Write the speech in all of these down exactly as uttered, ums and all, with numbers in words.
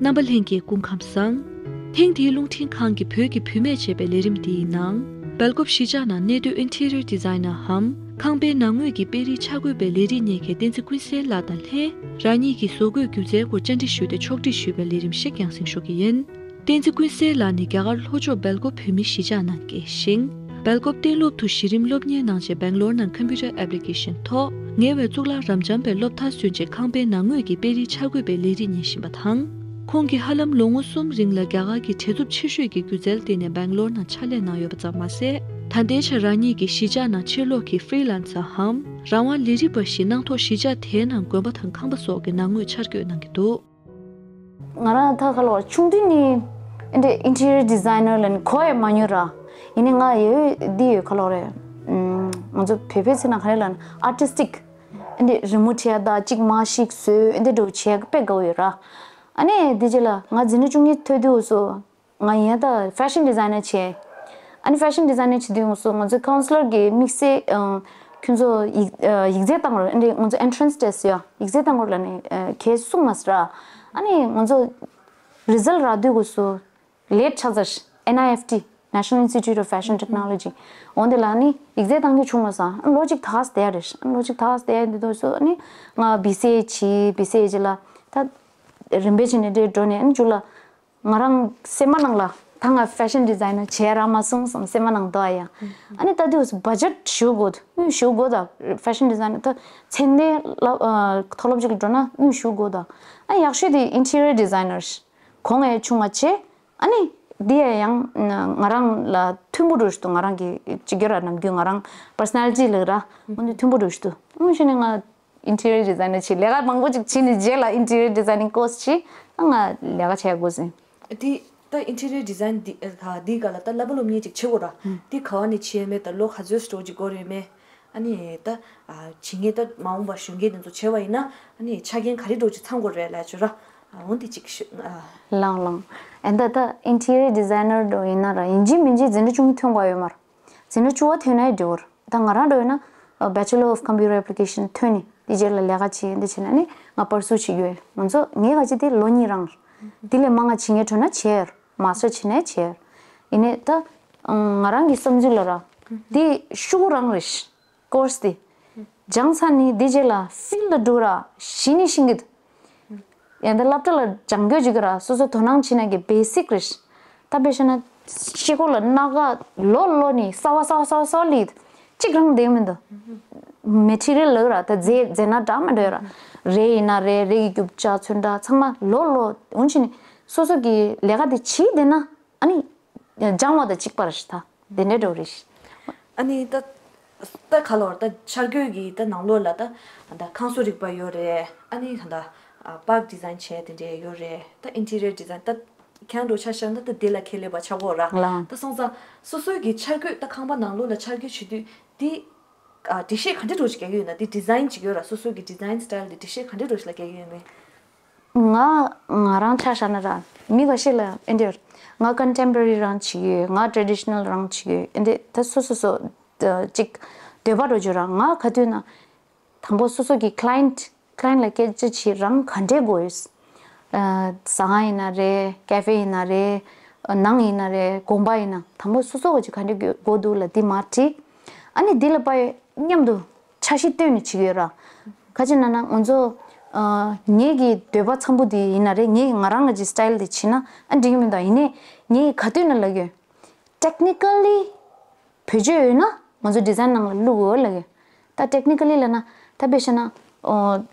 རྣམ་པ་ལྷན་རྒྱས་སྐུ་ཁམས་བཟང་། ཐེངས་འདིའི་རླུང་འཕྲིན་ཁང་གི་བོད་ཀྱི་བུད་མེད་ཅེས་པའི་ལས་རིམ་འདིའི་ནང་། སྦེལ་ཀོབ་གཞིས་ཆགས་ནང་གནས་སྡོད་interior designer འམ། ཁང་པའི་ནང་ངོས་ཀྱི་དཔེ་རིས་འཆར་འགོད་པའི་ལས་རིགས་གཉེར་མཁན་བསྟན་འཛིན་ཀུན་གསལ་ལགས་དང་ལྷན། རང་ཉིད་ཀྱི་བཟོ་བཀོད་སྒྱུ་རྩལ་སྐོར་བཅར་འདྲི་ཞུས་ཏེ་ཕྱོགས་སྒྲིག་ཞུས་པའི་ལས་རིམ་ཞིག་རྒྱང་སྲིང་ཞུ་གི་ཡིན། བསྟན་འཛིན་ཀུན་གསལ་ལགས་ནི་རྒྱ་གར་ལྷོ་ཕྱོགས་སྦེལ་ཀོབ་བོད་མིའི་གཞིས་ཆགས་ནང་སྐྱེས་ཤིང་། སྦེལ་ཀོབ་གཏན་སློབ་ཏུ་གཞི་རིམ་སློབ་གཉེར་གནང་རྗེས་སྦེང་ལོར་ནང་computer application ཐོག་ཉེ་བའི་གཙུག་ལག་རབ་འབྱམས་པའི་སློབ་མཐར་སོན་རྗེས་ཁང་པའི་ནང་ངོས་ཀྱི་དཔེ་རིས་འཆར་འགོད་པའི་ལས་རིགས་གཉེར་བཞིན་པ་དང་། ཁོང་གིས་ཧ་ལམ་ལོ་ངོ་གསུམ་རིང་ལ་རྒྱ་གར་གྱི་བྲེལ་འཚུབ་ཆེ་ཤོས་ཀྱི་སྒྱུ་རྩལ་སྟེང་ནས་སྦེང་ལོར་ནང་ཕྱག་ལས་གནང་ཡོད་པ་ཙམ་མ་ཟད། ད་ལྟའི་ཆར་རང་ཉིད་ཀྱི་གཞིས་ཆགས་ནང་ཕྱིར་ལོག་གིས་freelancer འམ། རང་དབང་ལས་རིགས་པ་ཞིག་གནང་ཐོག་གཞིས་ཆགས་དེའི་ནང་དགོན་པ་དང་ཁང་པ་སོགས་ཀྱི་ནང་ངོས་འཆར་འགོད་གནང་གི་འདུག་ང་རང་ད་ག་ལོར་ཆུང་དུས་ནས་འདི་interior designer ལ་ནི་གོ་ཡང་མ་མྱོང་ར། ཡིན་ནའི་ང་ཡོད་འདི་ཡོད་ག་ལོར་རེད། ང་ཚོ་བོད་པའི་ཚེ་ན་ག་རེ་ལབ་ན་artistic འདི་རི་མོ་བྲིས་ཡ་ད་གཅིག་མ་ཞིག་བཟོས་འདི་འདྲ་བྱས་དཔེ་དགའ་བོ་ཡོད་ར། ཨ་ནི་འདི་རྗེས་ལ་ང་འཛིན་གྲྭ་བཅུ་གཉིས་ཐོན་དུས་སུ། ང་ཡིན་ད་fashion designer བྱས། ཨ་ནི་fashion designer བྱེད་དུས་ཡོངས་སུ་ང་ཚོའི་counselor གིས་དམིགས་བསལ་ཁྱོད་ཚོ་ཡིག་ཡིག་ཚད་བཏང་རོགས། ཨ་ནི་ང་ཚོ་entrance test ཡ་ཡིག་ཚད་བཏང་རོགས་ལབ་ནས་གས་གསུངས་མ་ཟེར། ཨ་ནི་ང་ཚོ་result རག་དུས་སྐབས་སུ་late ཆགས་ཚར། N I F T National Institute of Fashion Technology འོ་འདི་ལ་ནི་ཡིག་ཚད་བཏང་རྒྱུ་བྱུང་མ་སོང་། ཨ་ལོ་གཅིག་ད་ག་སེ་བསྡད་ཡ་རེད། ཨ་ལོ་གཅིག་ད་ག་སེ་བསྡད་ཡ་འདི་དུས་སུ་ཨ་ནི་ང་B C A བྱས། B C A རྗེས་ལ་ད་རིམ་པས་བྱས་ནས་འདྲེས་འགྲོ་ནས་ཨ་ནི་མཇུག་ལ། ང་རང་སེམས་ནང་ལ་ད་ང་fashion designer བྱས་རག་མ་སོང་བསམ་སེམས་ནང་འདོད་ཡ། ཨ་ནི་ད་དུས་budget ཞུ་དགོས། དངུལ་ཞུ་དགོས་ད། Fashion designer ད་ཚད་ལྡན་ལ་མཐོ་སློབ་ཅིག་ལ་འགྲོ་ན་དངུལ་ཞུ་དགོས་ད། ཨ་ཡག་ཤོས་དེ་interior designer གོང་ཡ་ཆུང་བ་བྱས། ཨ་ནི་འདི་ཡ་ཡང་ང་རང་ལ་མཐུན་པོ་འགྲོ་ཞིག་འདུག་ང་རང་གི་ཅིག་གི་ར་ནམ་རྒྱུན་ང་རང་personality ལ་ར་འོ་འདི་མཐུན་པོ་འགྲོ་ཞིག་འདུག་དངོས་གཞི་ནས་ང་interior designer བྱས། ལས་ཀ་མང་པོ་ཅིག་བྱས་ནས་རྗེས་ལ་interior designing course བྱས། ཨ་ང་ལས་ཀ་བྱེད་དགོས་ཟིན། དེ་ད་interior design འདི་ཨ་འདི་ག་ལ་ད་བསླབ་པ་སློབ་གཉེར་ཅིག་བྱེད་དགོས་ར། དེ་ག་བ་ནས་བྱས་མེད་ད་ལོ་ག་ཚོད་སྤྲོ་ཅིག་འགོར་ཡོད་མེད། ཨ་ནི་ད་ཨ་བྱེད་མཁན་ད་མ་འོངས་པ་གཞོན་སྐྱེས་དེ་ཚོ་བྱས་པ་ཡིན་ན་ཨ་ནི་ཆ་རྐྱེན་ག་རེ་འདྲ་ཅིག་ཚང་དགོས་རེད་ལབ་བྱས་ར། ཨ་འོ་འདི་ཅིག་ཞུ་ཨ། ལང་ལང་། ཨེ་ད་ད་interior designer འདྲ་ཡིན་ན་ར་ཡིན་གཅིག་མིན་གཅིག་འཛིན་གྲྭ་བཅུ་གཉིས་ཐོན་དགོས་ཡོད་མ་རེད། འཛིན་གྲྭ་བཅུ་པ་ཐོན་ན་ཡང་འགྲིག་གི་རེད། ད་ང་རང་འདྲ་ཡིན་ན་Bachelor of Computer Application ཐོན་ནས་དེ་རྗེས་ལ་ལས་ཀ་བྱེད་འདི་བྱེད་ན་ནི་ང་pursue བྱེད་རྒྱུ་ཡོད། ང་ཚོ་ངའི་ག་ཅི་དེ་ལོ་གཉིས་རང་རེད། དེ་ལས་མང་ང་བྱེད་ངེས་འགྲོ་ན་བྱེད་ཡར་master བྱེད་ན་བྱེད་ཡར། ཡིན་ནའི་ད་ང་རང་གི་བསམ་ཚུལ་ལ་ར་དེ་ཤུགས་རང་རེད། course དེ་སྦྱངས་ཚར་ནས་དེ་རྗེས་ལ་field ལ་འགྲོ་ར་གཞི་ནས་ཤེས་ཀྱི་འདུག་ཡང་ད་སློབ་གྲྭ་ལ་སྦྱང་དགོས་ཅིག་ར་སོ་སོ་དོ་སྣང་བྱེད་ན་གི་basic རེད། ད་དཔེ་བཤད་ན་ཤེལ་སྒོ་ལ་སྣ་ཁ་ལོ་ལོ་ནས་གསར་བ་གསར་བ་གསར་བ་གསར་བ་སླེབས་ཀྱི་འདུག་གཅིག་རང་བསྡད་ཀྱི་མི་འདུག material ལབ་ར་ད་རྫས་རྫས་སྣ་འདྲ་མི་འདྲ་ཡོད་ར། རས་ཡིན་ན་རས་རས་ཀྱི་རྒྱུ་ཆ་ཚོན་ཁྲ་ཚང་མ་ལོ་ལོ་འོན་ཕྱིན་ནས་སོ་སོ་གི་ལས་ཀ་དེ་བྱེད་བསྡད་ན་ཨ་ནི། སྦྱང་བ་དང་གཅིག་པ་རེད་ད། དེ་འདྲའི་འགྲོ་རེད། ཨ་ནི་ད་ད་ག་ལོར་ད་འཆར་འགོད་ཀྱི་ད་ནང་ལོགས་ལ་ད་ད་ཁང་བཟོ་རིག་པ་ཡོད་རེད། ཨ་ནི་ད་park design བྱས་དེ་འདྲའི་ཡོད་རེད། ད་interior design ད་ཁྱང་འགྲོ་ཆ་བཞག་ན་ད་དེ་ལ་ཁས་ལེན་པ་ཆགས་གོ་ར། ལགས། ད་སོང་ཙང་སོ་སོའི་གི་འཆར་འགོད་ད་ཁང་པ་ནང་ལོགས་ལ་འཆར་འགོད་བྱེད་དུས་དེ་ཨ་འགྲེལ་བཤད་ག་འདྲ་འགྲོ་ཞིག་རྒྱག་གི་ཡོད་ན། དེ་design ཅིག་ཡོད་ར། སོ་སོའི་གི་design style དེ་འགྲེལ་བཤད་ག་འདྲ་འགྲོ་ཞིག་ལ་རྒྱག་གི་ཡོད་མེད། ང་ང་རང་ཆ་བཞག་ན་ར་མི་འགའ་ཤས་ལ་ཨེ་འདྲ་ཡོད། ང་contemporary རང་བྱེད་ཀྱི་ཡོད། ང་traditional རང་བྱེད་ཀྱི་ཡོད། ཨེ་འདྲ་ད་སོ་སོ་སོ་ཅིག་འདོད་པ་འགྲོ་རྒྱུ་ར། ང་ག་དུས་ན་དང་པོ་སོ་སོ་གི་client client ལ་སྐད་ཆ་བྱེད་རང་ག་འདྲས་དགོས་ཡོད། ཟ་ཁང་ཡིན་ན་རེད། cafe ཡིན་ན་རེད། ནང་ཡིན་ན་རེད། དགོན་པ་ཡིན་ན་དང་པོ་སོ་སོ་ག་ཅིག་ག་འདྲས་དགོས་འདུག་ལ་འདི་མར་དྲིས། ཨ་ནི་འདི་ལ་དཔེ་མཉམ་དུ་འཆར་གཞི་བཏོན་ནས་བྱེད་ཀྱི་ཡོད་ར། ག་ཅི་ན་ན་ང་ཚོ་ངེད་ཀྱི་འདོད་པ་འཚམ་པོ་འདི་ཡིན་ན་རེད། ངེད་ཀྱི་ང་རང་གི་style འདི་བྱེད་ན་ཨ་འགྲིག་གི་མི་འདུག་ཡིན་ནའི་ངེད་ཀྱི་ག་དུས་ན་ལབ་ཀྱི་ཡོད། Technically བེད་སྤྱོད་ཡོད་ན་ང་ཚོ་design ནང་ལ་བླུག་དགོས་ལབ་ཀྱི་ཡོད། ད་technically ལབ་ན་ད་དཔེ་བཤད་ན་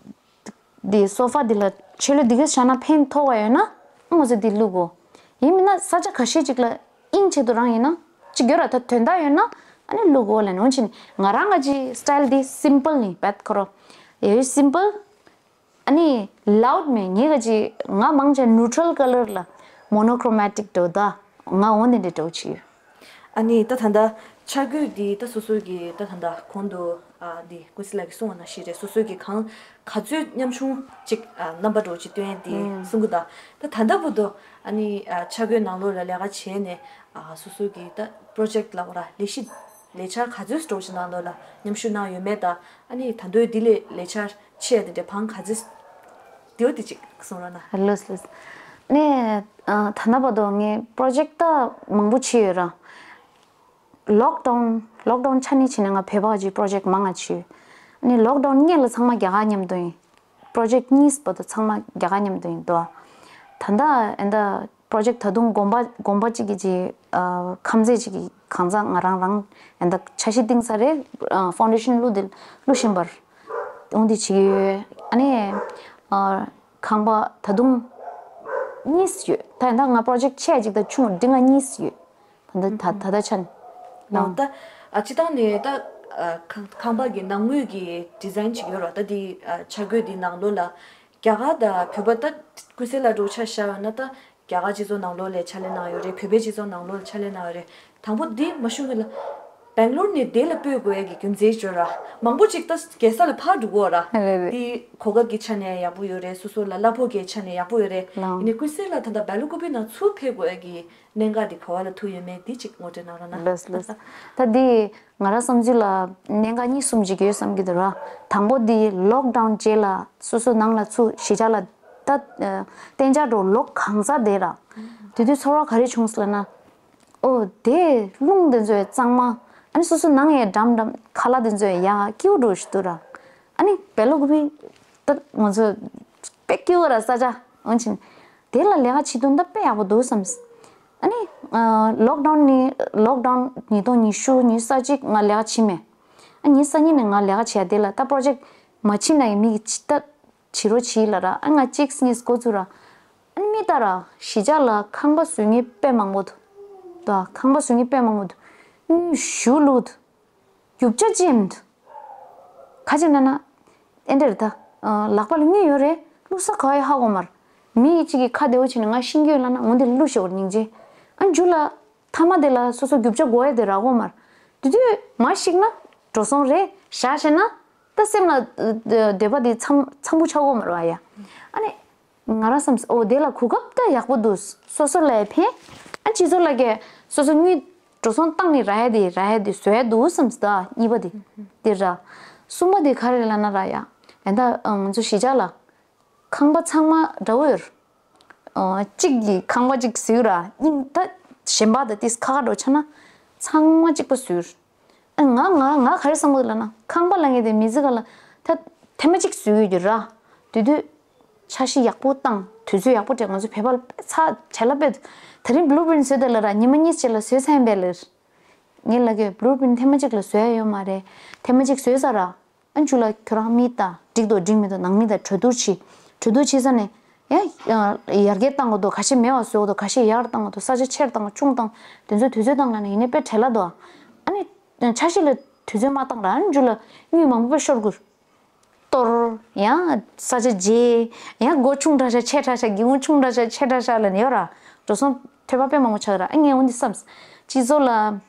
འདི་sofa འདི་ལ་ཆོས་ལུགས་འདི་ག་བཞག་ན་ཕན་ཐོགས་པ་ཡོད་ན་ང་ཚོ་འདི་བླུག་དགོས། ཡིན་མིན་ན་ས་ཆ་ཁ་ཤས་ཅིག་ལ་དབྱིངས་ཆེད་དུ་རང་ཡིན་ན་ཅིག་ཡོད་ར། ད་དོན་དག་ཡོད་ན་ཨ་ནི་བླུག་དགོས་ལབ་ནས། འོན་ཅིག་ང་རང་ག་ཅི་style འདི་simple ནི་བད་ཁོ་རོ་ཡ་simple ཨ་ནི་loud མེད། ངེད་ག་ཅི་ང་མང་ཆེ་neutral colour ལ་monochromatic འགྲོ་ད་ང་འོ་འདི་འདྲ་འགྲོ་ཆི་ཡོད། ཨ་ནི་ད་ད་ལྟ་འཆར་འགོད་འདི་ད་སོ་སོའི་གི་ད་ད་ལྟ་གོང་དུ་ཨ་འདི་ཀུན་གསལ་ལགས་ཀྱིས་གསུངས་པ་ནང་བཞིན་རེད། སོ་སོའི་གི་གང་ག་ཚོད་ཉམ་ཆུང་ཅིག་ཨ་རྣམ་པ་འགྲོ་ཅིག་སྟོན་འདི་གསུང་གི་ད། ད་ད་ལྟ་བར་དུ་ཨ་ནི་ཨ་འཆར་འགོད་ནང་ལོགས་ལ་ལས་ཀ་བྱས་ནས་ཨ་སོ་སོའི་གི་ད་project ལ་འོ་ར་ལས་གཞི་ལས་འཆར་ག་ཚོད་འགྲོ་ཅིག་ནང་ལོགས་ལ་མཉམ་ཞུགས་གནང་ཡོད་མེད་ད། ཨ་ནི་ད་དུང་འདི་ལས་ལས་འཆར་ཆེ་དེ་འདྲ་བང་ག་ཚོད་དེའོ་དེ་ཅིག་གསུང་རོགས་གནང་། ལགས་ལགས། ནས་ཨ་ད་ལྟ་བར་དུ་ངས་པྲོ་ཇེཀ་ད་མང་པོ་བྱས་ཡོད་ར། ལོག་ཌའུན་ལོག་ཌའུན་ཆ་ནས་བྱས་ནས་ང་བོད་པ་གི་པྲོ་ཇེཀ་མང་ང་བྱས་ཡོད། ཨ་ནི་ལོག་ཌའུན་སྔོན་ལ་ཚང་མ་རྒྱ་གར་མཉམ་དུ་ཡིན། པྲོ་ཇེཀ་གཉིས་བར་དུ་ཚང་མ་རྒྱ་གར་མཉམ་དུ་ཡིན་འདུག་ད་ལྟ་ཨེ་འདྲ་པྲོ་ཇེཀ་ད་དུང་དགོན་པ་དགོན་པ་གཅིག་གི་ཅིག་ཨ་ཁང་བརྩེགས་གཅིག་གི་གང་ཟག་ང་རང་རང་ཨེ་འདྲ་འཆར་གཞི་བཏིང་ས་རེད། ཨ་ཕའུན་ཌེ་ཤན་བླུགས་དེ་བླུགས་བཞིན་པར་འོང་དེ་བྱེད་ཀྱི་ཡོད། ཨ་ནི་ཨ་ཁང་པ་ད་དུང་གཉིས་ཡོད། ད་ཡིན་ད་ང་པྲོ་ཇེཀ་ཆེ་གཅིག་དང་ཆུང་འབྲིང་ང་གཉིས་ཡོད། ད་ད་ད་ད་ཆ་ནས། ལགས། ད་ཨ་སྤྱིར་བཏང་ནས་ད་ཨ་ཁང་ཁང་པ་གི་ནང་ངོས་ཀྱི་ཌི་ཛའིན་ཅིག་ཡོད་ར། ད་འདི་ཨ་འཆར་འགོད་འདི་ནང་ལོགས་ལ་རྒྱ་གར་དང་བོད་པ་ད་ཀུན་གསལ་ལ་འགྲོ་ཆ་བཞག་ཡོད་ན་ད་རྒྱ་གར་སྤྱི་ཚོགས་ནང་ལོགས་ལ་ཕྱག་ལས་གནང་ཡོད་རེད། བོད་པའི་སྤྱི་ཚོགས་ནང་ལོགས་ལ་ཕྱག་ལས་གནང་ཡོད་རེད། དང་པོ་འདི་མ་ཞུ་སྔོན་ལ་སྦེང་ལོར་ནས་འདི་ལ་སྤོས་དགོས་ཡ་གི་རྒྱུ་མཚན་ཅིག་ཡོད་ར། མང་པོ་ཅིག་ད་རྒྱལ་ས་ལ་ཕར་འགྲོ་གི་ཡོད་ར། རེད་རེད། འདི་གོ་སྐབས་ཀྱི་ཆ་ནས་ཡག་པོ་ཡོད་རེད། སོ་སོ་ལ་གླ་ཕོགས་ཀྱི་ཆ་ནས་ཡག་པོ་ཡོད་རེད། ལགས། ཡིན་ནའི་ཀུན་གསལ་ལ་ད་ལྟ་སྦེལ་ཀོབ་ནང་ཚུར་ཕེབས་དགོས་ཡ་གི་གནད་འགག་འདི་ག་བ་ལ་ཐུག་ཡོད་མེད་འདི་གཅིག་ངོ་སྤྲོད་གནང་རོགས་གནང་། ལགས་ལགས། ད་འདི་ང་རང་བསམ་ཚུལ་ལ་གནད་འགག་གཉིས་གསུམ་ཅིག་ཡོད་བསམ་གྱི་འདུག་ར། དང་པོ་འདི་ལོག་ཌའུན་རྗེས་ལ་སོ་སོ་ནང་ལ་ཚུར་གཞིས་ཆགས་ལ་ད་ཨ་གཏན་འཇགས་འགྲོ་ལོ་གང་ཙམ་བསྡད་ར། དེ་དུས་ཚོར་བ་ག་རེ་བྱུང་སོང་ལབ་ན། ཨོ་དེ་རླུང་དེ་ཚོས་གཙང་མ། ཨ་ནི་སོ་སོ་ནང་ཡས་འགྲམ་འགྲམ་ཁ་ལག་དེ་ཚོས་ཡ་སྐྱིད་པོ་འགྲོ་ཞིག་འདུག་ར། ཨ་ནི་སྦེལ་ཀོབ་ད་ང་ཚོ་དཔེ་སྐྱིད་པོ་ར་ས་ཆ་འོན་ཅིང་། དེ་ལ་ལས་ཀ་བྱེད་དུས་ད་དཔེ་ཡག་པོ་འདུག་བསམ། ཨ་ནི་ཨ་ལོག་ཌའུན་ནི་ལོག་ཌའུན་ཉིས་སྟོང་ཉི་ཤུ་ཉི་ཤུ་རྩ་གཅིག་ང་ལས་ཀ་བྱེད་མེད། ཨ་ཉི་ཤུ་རྩ་གཉིས་ནས་ང་ལས་ཀ་བྱེད་ཡ་དེ་ལ་ད་པྲོ་ཇེཀ་མ་བྱེད་ན་ཡི་མི་གི་ད་བྱེད་རོགས་བྱེད་ལ་ར། ཨ་ང་གཅིག་གཉིས་འགོ་བཙུགས་ར། ཨ་ནི་མི་ད་ར་གཞིས་ཆགས་ལ་ཁང་པ་བཟོ་མཁན་དཔེ་མང་པོ་འདུག་ད་ཁང་པ་བཟོ་མཁན་དཔེ་མང་པོ་འདུག་དངུལ་ཞེ་པོ་བླུགས་འདུག་རྒྱུ་ཆ་ཅི་ཡང་མི་འདུག་ག་ཅི་ན་ན། ཨེ་འདྲ་རེད་ད། ཨ་ལག་པ་ལ་དངུལ་ཡོད་རེད། བླུགས་ས་ག་བ་ཡོད་ཧ་གོ་མ་རེད། མི་གཅིག་གིས་ཁ་བདེ་པོ་བྱས་ནས་ང་ཤེས་ཀྱི་ཡོད་ལབ་ན་འོ་འདི་ལ་བླུགས་ཤོག་སྙིང་རྗེ། ཨ་མཇུག་ལ་མཐའ་མ་དེ་ལ་སོ་སོ་རྒྱུ་ཆ་དགོས་ཡ་དེ་རག་གོ་མ་རེད། དེ་དུས་མར་གཤེགས་ན་འགྲོ་སོང་རེད། བཞག་བྱས་ན་ད་སེམས་ལ་འདོད་པ་དེ་འཚམ་འཚམ་པོ་ཆགས་གོ་མ་རེད་བ་ཡ། ཨ་ནི། ང་རང་བསམ་སོང་། ཨོ་དེ་ལ་གོ་སྐབས་ད་ཡག་པོ་འདུག་སོ་སོ་ལ་ཕན། ཨ་སྤྱི་ཚོགས་ལ་གས་སོ་སོ་དངུལ་འགྲོ་སོང་བཏང་ནས་རག་ཡ་དེ་རག་ཡ་དེ་བཟོ་ཡ་འདུག་བསམ་སོང་། ད་གཉིས་པ་དེ་དེ་ར། གསུམ་པ་དེ་ག་རེ་ལབ་ན་ར་ཡ། ཨེ་ད་ང་ཚོ་གཞིས་ཆགས་ལ་ཁང་པ་ཚང་མ་འདྲ་བོ་ཡོད་རེད། ཨ་གཅིག་གིས་ཁང་པ་གཅིག་བཟོས་ར། གཉིས་ད་གཞན་པ་ད་ཏིས་ཁ་ཁ་འགྲོ་ཆ་ན་ཚང་མ་གཅིག་པ་བཟོས་རེད། ཨ་ང་ང་ང་ག་རེ་བསམ་གི་འདུག་ལབ་ན་ཁང་པ་ལབ་མཁན་དེ་མི་ཚེ་ག་ལ་ད་ཐེངས་མ་གཅིག་བཟོས་ཡོད་རྒྱུ་ར། དེ་དུས་འཆར་གཞི་ཡག་པོ་བཏང་དུས་ཚོད་ཡག་པོ་སྤྲད། ང་ཚོ་བོད་པ་ལ་དཔེ་ཚ་བྱ་ལ་དཔེ་ད་རིང་བླུ་པྲིན་བཟོས་ད་ལ་ར་ཉི་མ་གཉིས་ཅིག་ལ་བཟོས་ཚར་ཡིན་པས་ལ། ངས་ལབ་གི་བླུ་པྲིན་ཐེངས་མ་གཅིག་ལ་བཟོས་ཡ་ཡོད་མ་རེད། ཐེངས་མ་གཅིག་བཟོས་ཚར་ར། ཨ་མཇུག་ལ་ཁྱོད་རང་མི་དང་འགྲིག་འདུག་འགྲིག་མི་འདུག་ནང་མི་དང་གྲོས་བསྡུར་བྱེད། གྲོས་བསྡུར་བྱེད་ས་ནས་ཡ་ཡར་རྒྱས་བཏང་དགོས་འདུག་ག་ཤེད་མེད་པ་བཟོ་དགོས་འདུག་ག་ཤེད་ཡར་བཏང་དགོས་འདུག་ས་ཆ་ཆེར་བཏང་ཆུང་བཏང་དེ་ཚོ་དུས་ཚོད་བཏང་ལ་ནས་ཡིན་ནའི་དཔེ་བྲེལ་ལ་འདུག་ཨ་ནི་འཆར་གཞི་ལ་དུས་ཚོད་མ་བཏང་ར། ཨ་ནི་མཇུག་ལ་དངུལ་མང་པོ་དཔེ་ཤོར་དགོས། གཏོར་ཡང་ས་ཆ་བརྗེ་ཡང་སྒོ་ཆུང་དྲགས་ཤག་ཆེ་དྲགས་ཤག་སྒེའུ་ཁུང་ཆུང་དྲགས་ཤག་ཆེ་དྲགས་ཤག་ལབ་ནས་ཡོད་ར། འགྲོ་སོང་ཐོལ་པ་དཔེ་མང་པོ་ཆགས་ར། ཨ་ངས་འོ་འདི་བསམ། སྤྱི་ཚོགས་ལ།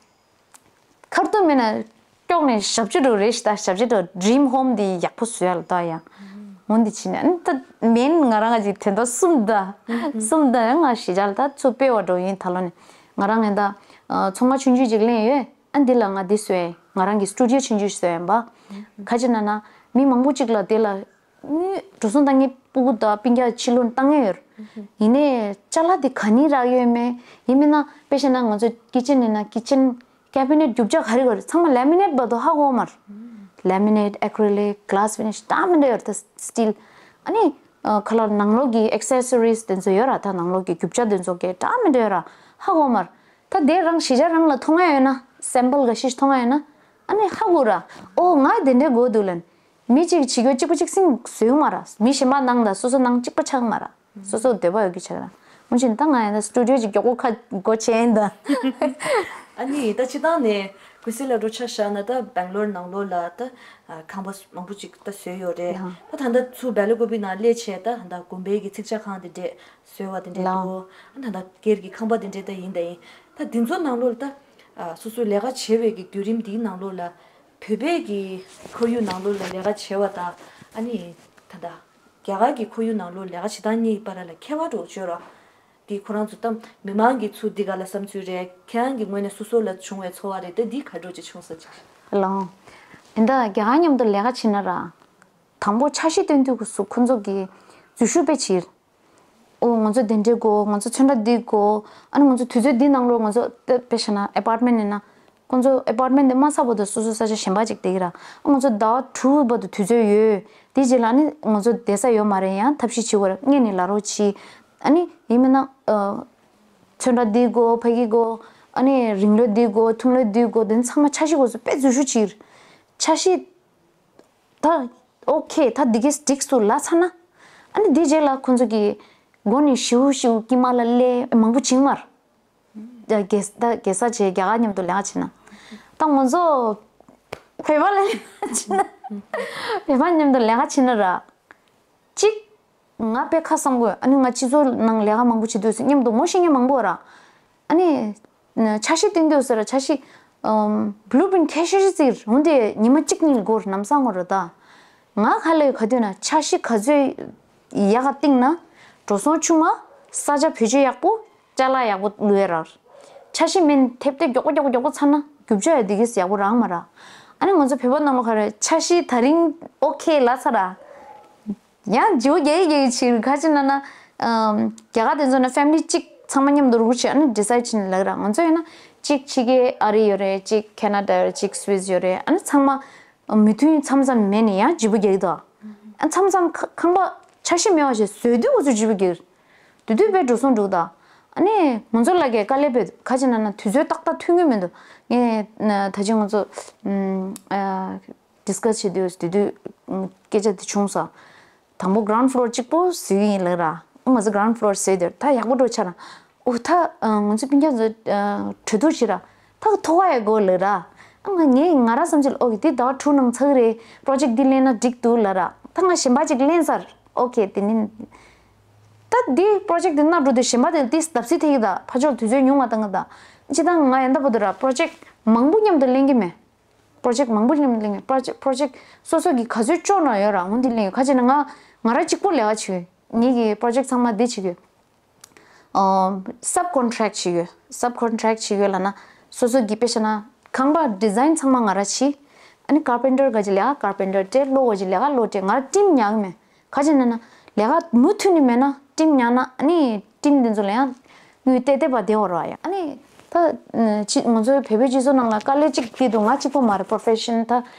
ཁར་ཏུ་མེད་ན་ཀྱོག་ནས་ཞབས་ཕྱི་འགྲོ་རེད་ཤི་ད། ཞབས་ཕྱི་འགྲོ་ཌི་རིམ་ཧོམ་འདི་ཡག་པོ་བཟོ་ཡ་ལ་ད་ཡ། འོ་འདི་བྱས་ནས་ཨ་ནི་ད་མེན་ང་རང་ང་ཅིག་དོན་དག་གསུམ་ད། གསུམ་ད་ཡང་ང་གཞིས་ཆགས་ལ་ད་ཚུར་སྤེལ་བ་འགྲོ་ཡིན། ད་ལོ་ནས་ང་རང་ངན་ད་ཚོང་པ་ཆུང་ཆུང་ཅིག་ལེན་ཡོད། ཨ་འདི་ལ་ང་འདི་བཟོས་ཡིན། ང་རང་གི་སི་ཊུ་ཌི་ཡོ་ཆུང་ཆུང་ཞིག་བཟོས་ཡིན་པ། ག་ཅི་ན་ན་མི་མང་པོ་ཅིག་ལ་དེ་ལ་དངུལ་འགྲོ་སོང་བཏང་མཁན་སྤུ་གུ་དང་སྤུན་ཀྱག་ཕྱི་ལོགས་ནས་བཏང་མཁན་ཡོད་རེད། ཡིན་ནའི་ཅ་ལག་དེ་ག་ནས་རག་ཡོད་མེད། ཡིན་མིན་ན་དཔེ་བཤད་ན་ང་ཚོ་ཀི་ཅན་ཡིན་ན་ཀི་ཅན་ཀེ་བི་ནེཊ་རྒྱུ་ཆ་ག་རེ་ག་རེ་ཚང་མ་ལེ་མི་ནེཊ་བར་དུ་ཧ་གོ་མ་རེད། ལེ་མི་ནེཊ་ཨེ་ཀྲི་ལིག་གི་ལ་སི་ཕི་ནི་ཤི་ད་མི་འདྲ་ཡོད་རེད། ད་སི་ཊིལ་ཨ་ནི་ཁ་ལག་ནང་ལོགས་ཀྱི་ཨེག་སེ་སོ་རི་སི་དེ་ཚོ་ཡོད་ར། ད་ནང་ལོགས་ཀྱི་རྒྱུ་ཆ་དེ་ཚོ་གས་ད་མི་འདྲ་ཡོད་ར་ཧ་གོ་མ་རེད། ད་དེ་རང་གཞིས་ཆགས་རང་ལ་མཐོང་ཡ་ཡོད་ན་སེམ་པལ་འགའ་ཤས་ཤིག་མཐོང་ཡ་ཡོད་ན་ཨ་ནི་ཧ་གོ་ར། ཨོ་ང་དེ་འདྲའི་དགོས་འདུག་ལབ་ནས། མི་གཅིག་བྱེད་རྒྱུ་གཅིག་པ་གཅིག་སྲིང་བཟོས་མ་ར། མི་གཞན་པ་ནང་དང་སོ་སོ་ནང་གཅིག་པ་ཆགས་མ་ར། སོ་སོ་འདོད་པ་ཡོད་ཀྱི་ཆགས་ར། མུ་བཞིན་ད་ང་ཡང་ད་སི་ཊུ་ཌི་ཡོ་ཅིག་མགྱོགས་པོ་ཁ་སྒོ་ཕྱེ་ཡིན་ད། ཨ་ནི་ད་སྤྱིར་བཏང་ནས་ཀུན་གསལ་ལ་འགྲོ་ཆ་བཞག་ན་ད་སྦེང་ལོར་ནང་ལོགས་ལ་ད་ཁང་པ་མང་པོ་ཅིག་ད་བཟོས་ཡོད་རེད། ད་ད་ད་ཚུར་སྦེལ་ཀོབ་ནང་སླེབས་བྱས་ད་ད་དགོན་པའི་གི་ཚིག་ཇ་ཁང་དེ་འདྲས་བཟོས་པ་དེ་འདྲས་འདུག་ད་ད་སྒེར་གྱི་ཁང་པ་དེ་འདྲས་ད་ཡིན་ད་ཡིན། ད་དེ་ཚོ་ནང་ལོགས་ལ་ད་སོ་སོའི་ལས་ཀ་བྱེད་པའི་གི་བརྒྱུད་རིམ་དེའི་ནང་ལོགས་ལ། བོད་པའི་གི་ཁོར་ཡུག་ནང་ལོགས་ལ་ལས་ཀ་བྱེད་པ་དང་ཨ་ནི་ད་ལྟ་རྒྱ་གར་གི་ཁོར་ཡུག་ནང་ལོགས་ལས་ཀ་བྱེད་སྟངས་གཉིས་བར་ལ་ཁྱད་པར་འདྲ་བོ་ཅིག་ཡོད་རེད། འདི་ཁོ་རང་ཚོ་ད་མི་མང་གི་ཚུར་འདི་ག་ལ་བསམ་ཚུལ་རེད། ཁྱེད་རང་གི་ངོས་ནས་སོ་སོ་ལ་བྱུང་བའི་ཚོར་བ་རེད་དེ་འདི་ག་འདྲ་བོ་ཅིག་བྱུང་ས་ཅིག་ལགས། ཨེ་འདྲ་རྒྱ་གར་མཉམ་དུ་ལས་ཀ་བྱེད་ན་ར། དང་པོ་འཆར་གཞི་བཏོན་དུས་སུ་ཁོ་ཚོ་གི་འཛུལ་ཞུགས་དཔེ་བྱེད། ཨོ་ང་ཚོ་དེ་འདྲའི་དགོས། ང་ཚོ་ཚོན་ཁྲ་འདི་དགོས། ཨ་ནི་ང་ཚོ་དུས་ཚོད་འདི་ནང་ལོགས་ང་ཚོ་དཔེ་བཞག་ན་ཨེ་པར་ཊི་མེན་ཊི་ཡིན་ན། ཁོང་ཚོ་ཨེ་པར་ཊི་མེན་ཊི་དེ་མ་ཚར་བར་དུ་སོ་སོ་ས་ཆ་གཞན་པ་ཅིག་བསྡད་ཀྱི་ར། ང་ཚོ་ཟླ་བ་དྲུག་བར་དུ་དུས་ཚོད་ཡོད། དེ་རྗེས་ལ་ནི་ང་ཚོ་བསྡད་ས་ཡོད་མ་རེད། ཡང་ཐབས་ཤེས་བྱེད་དགོས་རེད། སྔོན་ནས་ལབ་རོགས་གྱིས། ཨ་ནི་ཡིན་མིན་ན་ཨ། ཚོན་ཁྲ་འདི་དགོས། ཕ་གི་དགོས། ཨ་ནི་རིང་ལོས་འདི་དགོས། ཐུང་ལོས་འདི་དགོས། དེ་ཚང་མ་འཆར་གཞི་སྐོར་སུ་དཔེ་འཛུལ་ཞུགས་བྱེད་ཀྱི་རེད། འཆར་གཞི་ད་ཨོ་ཁེ། ད་འདི་གས་འགྲིག་སོང་ལབ་ཚར་ན། ཨ་ནི་དེ་རྗེས་ལ་ཁོང་ཚོ་གིས་མགོ་ནས་ཞིའུ་ཞིའུ་དཀྱིལ་མ་ལ་སླེབས། མང་པོ་བྱེད་ཀྱི་མ་རེད། རྒྱལ་ད་རྒྱལ་ས་བྱས་རྒྱ་གར་མཉམ་དུ་ལས་ཀ་བྱེད་ན། ད་ང་ཚོ་བོད་པ་ལ་ལས་ཀ་བྱེད་ན། བོད་པ་མཉམ་དུ་ལས་ཀ་བྱེད་ན་ར། གཅིག་ང་དཔེ་ཁ་བསམ་དགོས། ཨ་ནི་ང་སྤྱི་ཚོགས་ནང་ལས་ཀ་མང་པོ་བྱེད་དུས་སུ་མཉམ་དུ་ངོ་ཤེས་མཁན་མང་པོ་ར། ཨ་ནི་འཆར་གཞི་བཏིང་དུས་སུ་ར། འཆར་གཞི་ཨམ་བླུ་པིན་ཊི་ཁྱེར་ཤེས་ཤིག་ཟེར། འོན་ཏེ་ཉི་མ་གཅིག་གཉིས་འགོར་ནམ་སང་འགོར་ར། ད་ང་ཧ་ལས་ག་དུས་ན་འཆར་གཞི་ག་ཚོད་ཡག་ག་བཏིང་ན་འགྲོ་སོང་ཆུང་བ། ས་ཆ་བེད་སྤྱོད་ཡག་པོ། ཅ་ལག་ཡག་པོ་བླུགས་ཡ་ར། འཆར་གཞི་མེད་ཐེབས་ཏེ་མགྱོགས་པོ་མགྱོགས་པོ་མགྱོགས་པོ་ཚར་ན་རྒྱུ་ཆ་ཡ་འདི་གིས་ཡག་པོ་རག་མ་ར། ཨ་ནི་ང་ཚོ་བོད་པ་ནང་ལོགས་ག་རེ། འཆར་གཞི་ད་རིང་ཨོ་ཁེ་ལབ་ཚར་ར། ཡང་བརྗེ་པོ་རྒྱག་གི་རྒྱག་གི་བྱེད་ཀྱི་རེད། ག་ཅི་ན་ན། ཨམ་རྒྱ་གར་དེ་ཚོ་ན་ཕེ་མི་ལི་གཅིག་ཚང་མ་མཉམ་དུ་རུག་བྱས་ཨ་ནི་ཌི་སའིཌ་བྱས་ནས་ལབ་ཀྱི་ར། ང་ཚོ་ཡིན་ན་གཅིག་ཕྱི་རྒྱལ་ཨ་རི་ཡོད་རེད། གཅིག་ཁེ་ན་ཌ་ཡོད་རེད། གཅིག་སུད་སི་ཡོད་རེད། ཨ་ནི་ཚང་མ་མོས་མཐུན་མཚམས་མཚམས་མེད་ནས་ཡང་བརྗེ་པོ་རྒྱག་གི་འདུག་ཨ་མཚམས་མཚམས་ཁ་ཁང་པ་འཆར་གཞི་མེད་པ་ཞིག་བཟོས་དུས་ང་ཚོ་བརྗེ་པོ་རྒྱག་གི་རེད། དེ་དུས་དཔེ་འགྲོ་སོང་འགྲོ་གི་འདུག་ཨ་ནི་ང་ཚོ་ལ་གས་དཀའ་ལས་དཔེ་ག་ཅི་ན་ན་དུས་ཚོད་ཏག་ཏག་མཐུན་གྱི་མི་འདུག་ངས་ན་ད་ཅི་ང་ཚོ་ཨམ་ཨ། ཌི་སི་ཀ་སི་བྱེད་དུས་དེ་དུས་སྐད་ཆ་དེ་བྱུང་སོང་། དང་པོ་གྷི་རའུན་ཌི་ཕི་ལོར་གཅིག་པོ་བཟོས་ཡིན་ལབ་ར། ང་ཚོ་གྷི་རའུན་ཌི་ཕི་ལོར་བཟོས་དེར་ད་ཡག་པོ་འགྲོ་ཆ་ར། འོ་ད་ང་ཚོ་སྤུན་ཀྱག་ཚོ་གྲོས་བསྡུར་བྱེད་ར། ད་ཐོ་ག་ཡ་དགོས་ལབ་ར། ཨ་ང་ངས་ང་ར་བསམ་ཚུལ་ཨོ་ཁེ་དེ་ཟླ་བ་དྲུག་ནང་ཚར་གི་རེད། པོ་རོ་ཇེཀ་འདི་ལེན་ན་འགྲིག་འདུག་ལབ་ར། ད་ང་གཞན་པ་ཅིག་ལེན་ཚར། ཨོ་ཁེ་དེ་ནི། ད་འདི་པོ་རོ་ཇེཀ་འདི་ནང་འགྲོ་དུས་གཞན་པ་དེ་ཏིས་བརྡབ་གསིག་ཐེབས་ཀྱི་ད་ཕར་ཕྱོགས་དུས་ཚོད་ཉུང་བ་བཏང་གི་ད། སྤྱིར་བཏང་ང་ཡང་ད་བར་དུ་ར་པོ་རོ་ཇེཀ་མང་པོ་མཉམ་དུ་ལེན་གྱི་མེད། པོ་རོ་ཇེཀ་མང་པོ་མཉམ་དུ་ལེན་གྱི་པོ་རོ་ཇེཀ་པོ་རོ་ཇེཀ་སོ་སོ་གི་ག་ཚོད་ལྕོགས་ན་ཡོད་ར་འོ་འདི་ལེན་ཡོད། ག་ཅི་ན་ང་ང་ར་གཅིག་པོ་ལས་ཀ་བྱེད་ཡོད། ངེད་ཀྱི་པོ་རོ་ཇེཀ་ཚང་མ་འདི་བྱེད་ཀྱི་ཡོད། སབ་ཀོན་ཊེག་བྱེད་ཀྱི་ཡོད། སབ་ཀོན་ཊེག་བྱེད་ཀྱི་ཡོད་ལབ་ན་སོ་སོ་གི་དཔེ་བཞག་ན་ཁང་པ་ཌི་ཛའིན་ཚང་མ་ང་ར་བྱེད། ཨ་ནི་ཀར་པེན་ཊར་ག་ཅི་ལས་ཀ་ཀར་པེན་ཊར་སྤྲད། གློག་ག་ཅི་ལས་ཀ་གློག་སྤྲད། ང་ར་ཊིམ་ཉར་གི་མེད། ག་ཅི་ན་ན་ལས་ཀ་མུ་མཐུད་ནས་མེད་ན་ཊིམ་ཉར་ན་ཨ་ནི་ཊིམ་འདི་ཚོ་ལ་ཡང་དངུལ་ཏེ་ཏེ་བ་བདེ་བ་ར་ཡ། ཨ་ནི་ད་ཅི་ང་ཚོའི་བོད་པའི་སྤྱི་ཚོགས་ནང་ལ་དཀའ་ལས་གཅིག་དེ་འདུག་ང་གཅིག་པོ་མ་རེད། པོ་རོ་ཕེ་ཤན་ད་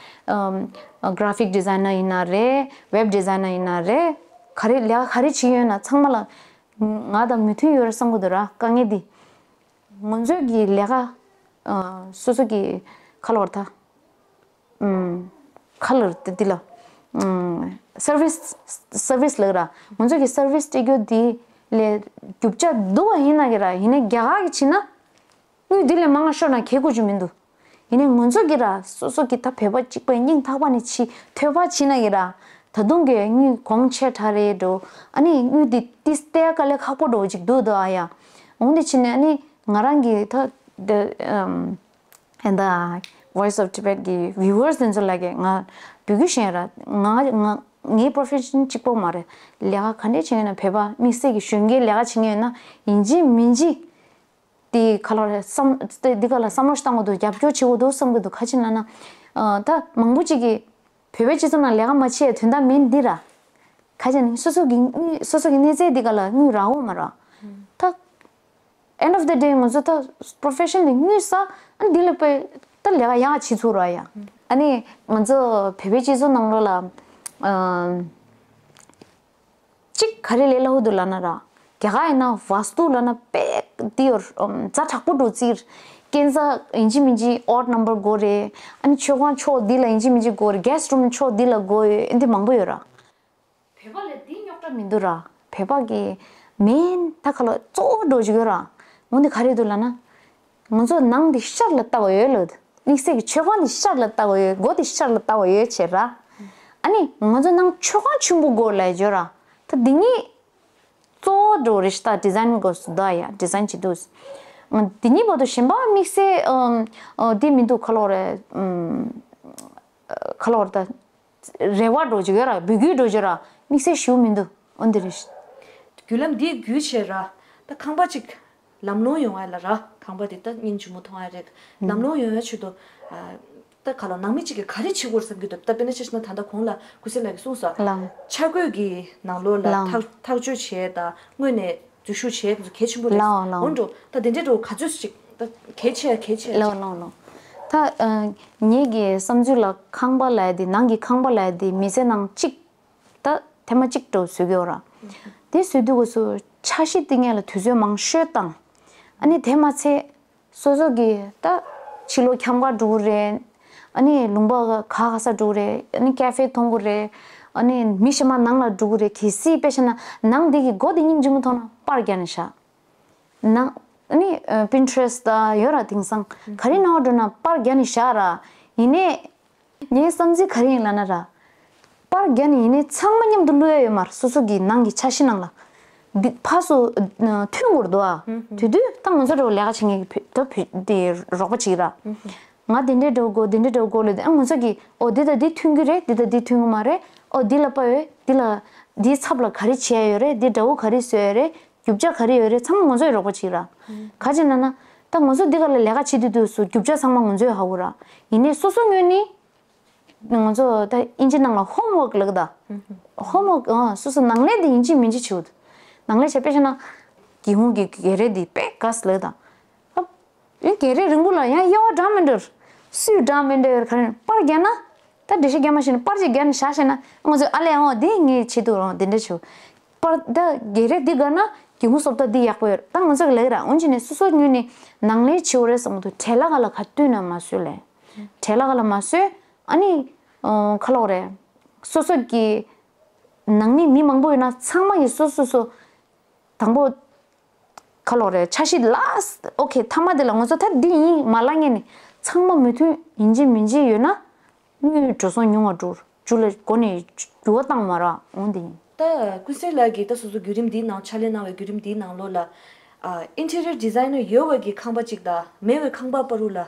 གྷི་ར་ཕིག་ཌི་ཛའིན་ནར་ཡིན་ན་རེད། ཝེབ་ཌི་ཛའིན་ནར་ཡིན་ན་རེད། ག་རེ་ལས་ཀ་ག་རེ་བྱེད་ཡོད་ན་ཚང་མ་ལ་ང་དང་མོས་མཐུན་ཡོད་རེད་བསམ་གི་འདུག་ར། དཀའ་ངལ་འདི་ང་ཚོའི་གི་ལས་ཀ་སོ་སོ་གི་ཁ་ལོར་ད། ཁ་ལོར་དེ་འདི་ལ་སར་བིས་སར་བིས་ལབ་ར། ང་ཚོ་གི་སར་བིས་སྤྲད་རྒྱུ་འདི་ལས་རྒྱུ་ཆ་འདུག་བ་ཡིན་ན་གི་ར། ཡིན་ནའི་རྒྱ་གར་གི་བྱེད་ན་དངུལ་འདི་ལས་མང་ང་ཤོར་ན་ཁེ་གོ་རྒྱུ་མི་འདུག་ཡིན་ནའི་ང་ཚོ་གི་ར་སོ་སོ་གི་ད་བོད་པ་གཅིག་པ་སྙིང་ཐག་པ་ནས་ཆེ་ཐོས་པ་བྱེད་ན་གི་ར། ད་དུང་གི་དངུལ་གོང་ཆེ་དྲགས་རེད་འགྲོ། ཨ་ནི་དངུལ་འདི་ཏིས་ཏེ་དཀའ་ལས་ཁག་པོ་འགྲོ་ཅིག་འདུག་འདུག་ཨ་ཡ། འོན་ཏེ་བྱེད་ནས་ཨ་ནི་ང་རང་གི་ད་ད། And the Voice of Tibet གི་ཝིའུ་ཝར་སི་དེ་ཚོ་ལ་གི་ང་འབོད་སྐུལ་ཞུ་ཡ་ར། ང་ང་ངའི་པོ་རོ་ཕེ་ཤན་གཅིག་པོ་མ་རེད། ལས་ཀ་ག་འདྲས་བྱེད་ཡོད་ན་བོད་པ་དམིགས་བསལ་གི་གཞོན་སྐྱེས་ལས་ཀ་བྱེད་མཁན་ཡོད་ན་ཡིན་གཅིག་མིན་གཅིག་དེ་ག་ལ་རེད་བསམ་དེ་ག་ལ་བསམ་བློ་ཞིག་བཏང་དགོས་འདུག་རྒྱབ་སྐྱོར་བྱེད་དགོས་འདུག་བསམ་གི་འདུག་ག་ཅི་ན་ན་ད་མང་པོ་ཅིག་གིས་བོད་པའི་སྤྱི་ཚོགས་ནང་ལས་ཀ་མ་བྱེད་ཡ་དོན་དག་མེད་འདི་ར། ག་ཅི་ན་སོ་སོ་གི་དངུལ་སོ་སོ་གི་གནས་ཚད་འདི་ག་ལ་དངུལ་རག་འོང་མ་ར། ད། End of the day ང་ཚོ་ད་པོ་རོ་ཕེ་ཤན་ནི་དངུལ་ས་ཨ་ནི་འདི་ལ་པའི་ད་ལས་ཀ་ཡག་བྱེད་ཚུགས་ར་ཡ། ཨ་ནི་ང་ཚོ་བོད་པའི་སྤྱི་ཚོགས་ནང་ལོགས་ལ་ཨམ་གཅིག་ག་རེ་ལས་སླ་བོ་འདུག་ལབ་ན་ར། རྒྱ་གར་ཡིན་ན་ཝཱ་སྟུ་ལབ་ན་དཔེ་འདི་ཡོད་ཛ་དྲག་པོ་འགྲོ་རྩིས། སྐས་འཛེག་ཡིན་གཅིག་མིན་གཅིག་ཨོཌ་ནམ་བར་དགོས་རེད། ཨ་ནི་མཆོད་ཁང་ཕྱོགས་འདི་ལ་ཡིན་གཅིག་མིན་གཅིག་དགོས་རེད། གྷེ་སི་ཊི་རུམ་ཕྱོགས་འདི་ལ་དགོས་ཡོད། འདི་མང་པོ་ཡོད་ར། བོད་པ་ལ་འདི་རྙོག་དྲ་མི་འདུག་ར། བོད་པ་གི་མེན་ད་ག་ལ་གཙོ་བོ་འགྲོ་བཅུག་ཡོད་ར། འོ་འདི་ག་རེ་འདུག་ལབ་ན། ང་ཚོ་ནང་འདི་ཤར་ལ་ལྟ་བ་ཡོད་ལབ། དམིགས་བསལ་གྱི་མཆོད་ཁང་འདི་ཤར་ལ་ལྟ་བ་ཡོད། སྒོ་འདི་ཤར་ལ་ལྟ་བ་ཡོད་བྱས་ར། ཨ་ནི་ང་ཚོ་ནང་མཆོད་ཁང་ཆེན་པོ་དགོས་ལབ་ཡོད་ར། ད་འདི་གཉིས་གཙོ་བོ་འགྲོ་རེད་ཤག་ད་ཌི་ཛའིན་དགོས་སུ་ད་ཡ་ཌི་ཛའིན་བྱེད་དུས། འདི་གཉིས་བར་དུ་གཞན་པ་དམིགས་བསལ་འདི་མི་འདུག་ག་ལོག་རེད། ག་ལོག་རེད་ད། རེ་བ་འགྲོ་རྒྱུ་ཡོད་ར། འབོད་སྐུལ་འགྲོ་རྒྱུ་ར། དམིགས་བསལ་ཞུ་མི་འདུག་འོ་འདི་རེད། བརྒྱུད་ལམ་འདི་བརྒྱུད་བྱས་ར། ད་ཁང་པ་ཅིག་ལམ་ལྷོང་ཡོང་ཡ་ལ་ར། ཁང་པ་འདི་ད་སྙིང་རྗེ་མོ་མཐོང་ཡ་རེད། ལམ་ལྷོང་ཡོང་ཡ་ཆེད་དུ། ཨ། ད་ག་ལ་ནང་མི་གཅིག་གིས་ག་རེ་བྱེད་དགོས་རེད་བསམ་གྱི་འདུག་ད་དཔེར་ན་ཆ་བཞག་ན་ད་ལྟ་གོང་ལ་ཀུན་གསལ་ལགས་ཀྱིས་གསུངས་སོང་། ལགས། འཆར་འགོད་ཀྱི་ནང་ལོགས་ལ་ལགས། ཐག་ཐག་གཅོད་བྱས་དང་སྔོན་ནས་འཛུལ་ཞུགས་བྱས་གལ་ཆེན་པོ་རེད། ལགས་ལགས། འོན་ཀྱང་ད་དེ་འདྲའི་འགྲོ་ག་ཚོད་ཅིག་ད་གལ་ཆེ་ཡ་གལ་ཆེ་ཡ་ལགས་ཅིག་ལགས་ལགས། ད་ཨ་ངེད་ཀྱི་བསམ་ཚུལ་ལ་ཁང་པ་ལབ་ཡ་དེ་ནང་གི་ཁང་པ་ལབ་ཡ་དེ་མི་ཚེ་ནང་གཅིག་ད་ཐེངས་མ་གཅིག་འགྲོ་བཟོས་ཀྱི་ཡོད་ར། དེ་བཟོས་དུས་སྐབས་སུ་འཆར་གཞི་བཏིང་ཡ་ལ་དུས་ཚོད་མང་ཤོས་བཏང་། ཨ་ནི་དེ་མ་ཚད། སོ་སོ་གི་ད་ཕྱི་ལོགས་འཁྱམ་ག་འགྲོ་གི་རེད། ཨ་ནི་ལུང་པ་ག་ག་ས་འགྲོ་གི་རེད། ཨ་ནི་ཀ་ཧྥེ་མཐོང་གི་རེད། ཨ་ནི་མི་གཞན་མ་ནང་ལ་འགྲོ་གི་རེད། གལ་སྲིད་དཔེ་བཞག་ན་ནང་འདི་གི་སྒོ་འདི་སྙིང་རྗེ་མོ་མཐོང་ན་པར་རྒྱག་ནས་བཞག་ནང་ཨ་ནི་Pinterest་ད་ཡོད་ར། དེང་སང་ག་རེ་ནང་འགྲོ་ན་པར་རྒྱག་ནས་བཞག་ར། ཡིན་ནའི། ངའི་བསམ་ཚུལ་ག་རེ་ཡིན་ལབ་ན་ར། པར་རྒྱག་ནས་ཡིན་ནའི་ཚང་མ་མཉམ་དུ་བླུག་ཡ་ཡོད་མ་རེད། སོ་སོ་གི་ནང་གི་འཆར་གཞི་ནང་ལ། འདི་ཕར་ཚུར་མཐུན་དགོས་འདུག་ཨ། དེ་དུས་ད་ང་ཚོ་འདྲ་བོ་ལས་ཀ་བྱེད་མཁན་གྱི་བུ་ད་བུ་དེ་རོགས་པ་བྱེད་ཀྱི་ར། ང་དེ་འདྲས་འདྲ་བོ་དགོས། དེ་འདྲས་འདྲ་བོ་དགོས་ལབ་དུས་ཨ་ང་ཚོ་གིས་ཨོ་འདི་དང་འདི་མཐུན་གྱི་རེད། འདི་དང་འདི་མཐུན་གྱི་མ་རེད། ཨོ་འདི་ལ་དཔའ་ཡོད། འདི་ལ་འདིའི་ཚབ་ལ་ག་རེ་བྱེད་ཡ་ཡོད་རེད། འདི་དགྲ་བོ་ག་རེ་བཟོ་ཡ་རེད། རྒྱུ་ཆ་ག་རེ་ཡོད་རེད། ཚང་མ་ང་ཚོ་ཡི་རོགས་པ་བྱེད་ཀྱི་ར། ག་རེ་བྱས་ན་ན། ད་ང་ཚོ་འདི་ག་ལ་ལས་ཀ་བྱེད་དུས་དུས་སུ་རྒྱུ་ཆ་ཚང་མ་ང་ཚོས་ཧ་གོ་ར། ཡིན་ནའི་སོ་སོ་ངོས་ནས། ང་ཚོ་ད་ཨིན་ཇི་ནང་ལ་ཧོམ་ཝོག་ལབ་ཀྱི་ད། ཧོམ་ཝོག་ཨ་སོ་སོ་ནང་ལས་འདི་ཡིན་གཅིག་མིན་གཅིག་བྱེད་དགོས་འདུག་ནང་ལས་བྱས་དཔེ་བཞག་ན། སྒེའུ་ཁུང་གི་སྒལ་རས་འདི་དཔེ་དགའ་ལབ་ཀྱི་ད། ཨ། ཡིན་སྒལ་རས་རིང་པོ་ལ་ཡང་དབྱེ་བ་འདྲ་མི་འདྲ། སུས་འདྲ་མི་འདྲ་ཡོད་ག་རེ་པར་རྒྱག་ན། ད་འགྲེལ་བཤད་རྒྱག་མ་ཤེས་ན་པར་ཅིག་རྒྱག་ནས་བཞག་ཤེས་ན་ང་ཚོས་ཨ་ལས་འོ་འདི་ངས་བྱེད་འདུག་རང་འདི་འདྲ་བྱེད། པར་ད་སྒལ་རས་འདི་དགའ་ན་སྒེའུ་ཁུང་སོབ་ད་འདི་ཡག་པོ་ཡོད། ད་ང་ཚོ་གི་ལབ་ཀྱི་ར། འོན་ཀྱང་ནས་སོ་སོ་ངོས་ནས་ནང་ལས་བྱེད་དགོས་རེད་བསམ་གྱི་འདུག་བྲེལ་ལ་ག་ལ་ག་བསྟུན་ན་མ་བཟོས་ལས། བྲེལ་ལ་ག་ལ་མ་བཟོས། ཨ་ནི། ཨོ་ག་ལབ་དགོས་རེད། སོ་སོ་གི་ནང་མི་མི་མང་པོ་ཡོད་ན་ཚང་མ་གིས་སོ་སོ་སོ། དང་པོ། ག་ལབ་དགོས་རེད། འཆར་གཞི་ལ་ཨོ་ཁེ་མཐའ་མ་དེ་ལ་ང་ཚོ་ད་འདི་ཡིན་མ་ལབ་མཁན་ནི་ཚང་མ་མོས་མཐུན་ཡིན་གཅིག་མིན་གཅིག་ཡོད་ན། དངུལ་འགྲོ་སོང་ཉུང་བ་འགྲོ། རྒྱུ་ལ་སྒོ་ནས་འགྱུར་བ་བཏང་མ་རག་འོང་དེ་ཡིན། ད་ཀུན་གསལ་ལགས་ཀྱིས་ད་སོ་སོ་བརྒྱུད་རིམ་འདིའི་ནང་ཕྱག་ལས་གནང་བའི་བརྒྱུད་རིམ་འདིའི་ནང་ལོགས་ལ། ཨ། Interior Designer་ཡོད་པའི་གི་ཁང་པ་གཅིག་དང་མེད་པའི་ཁང་པ་བར་དུ་ལ་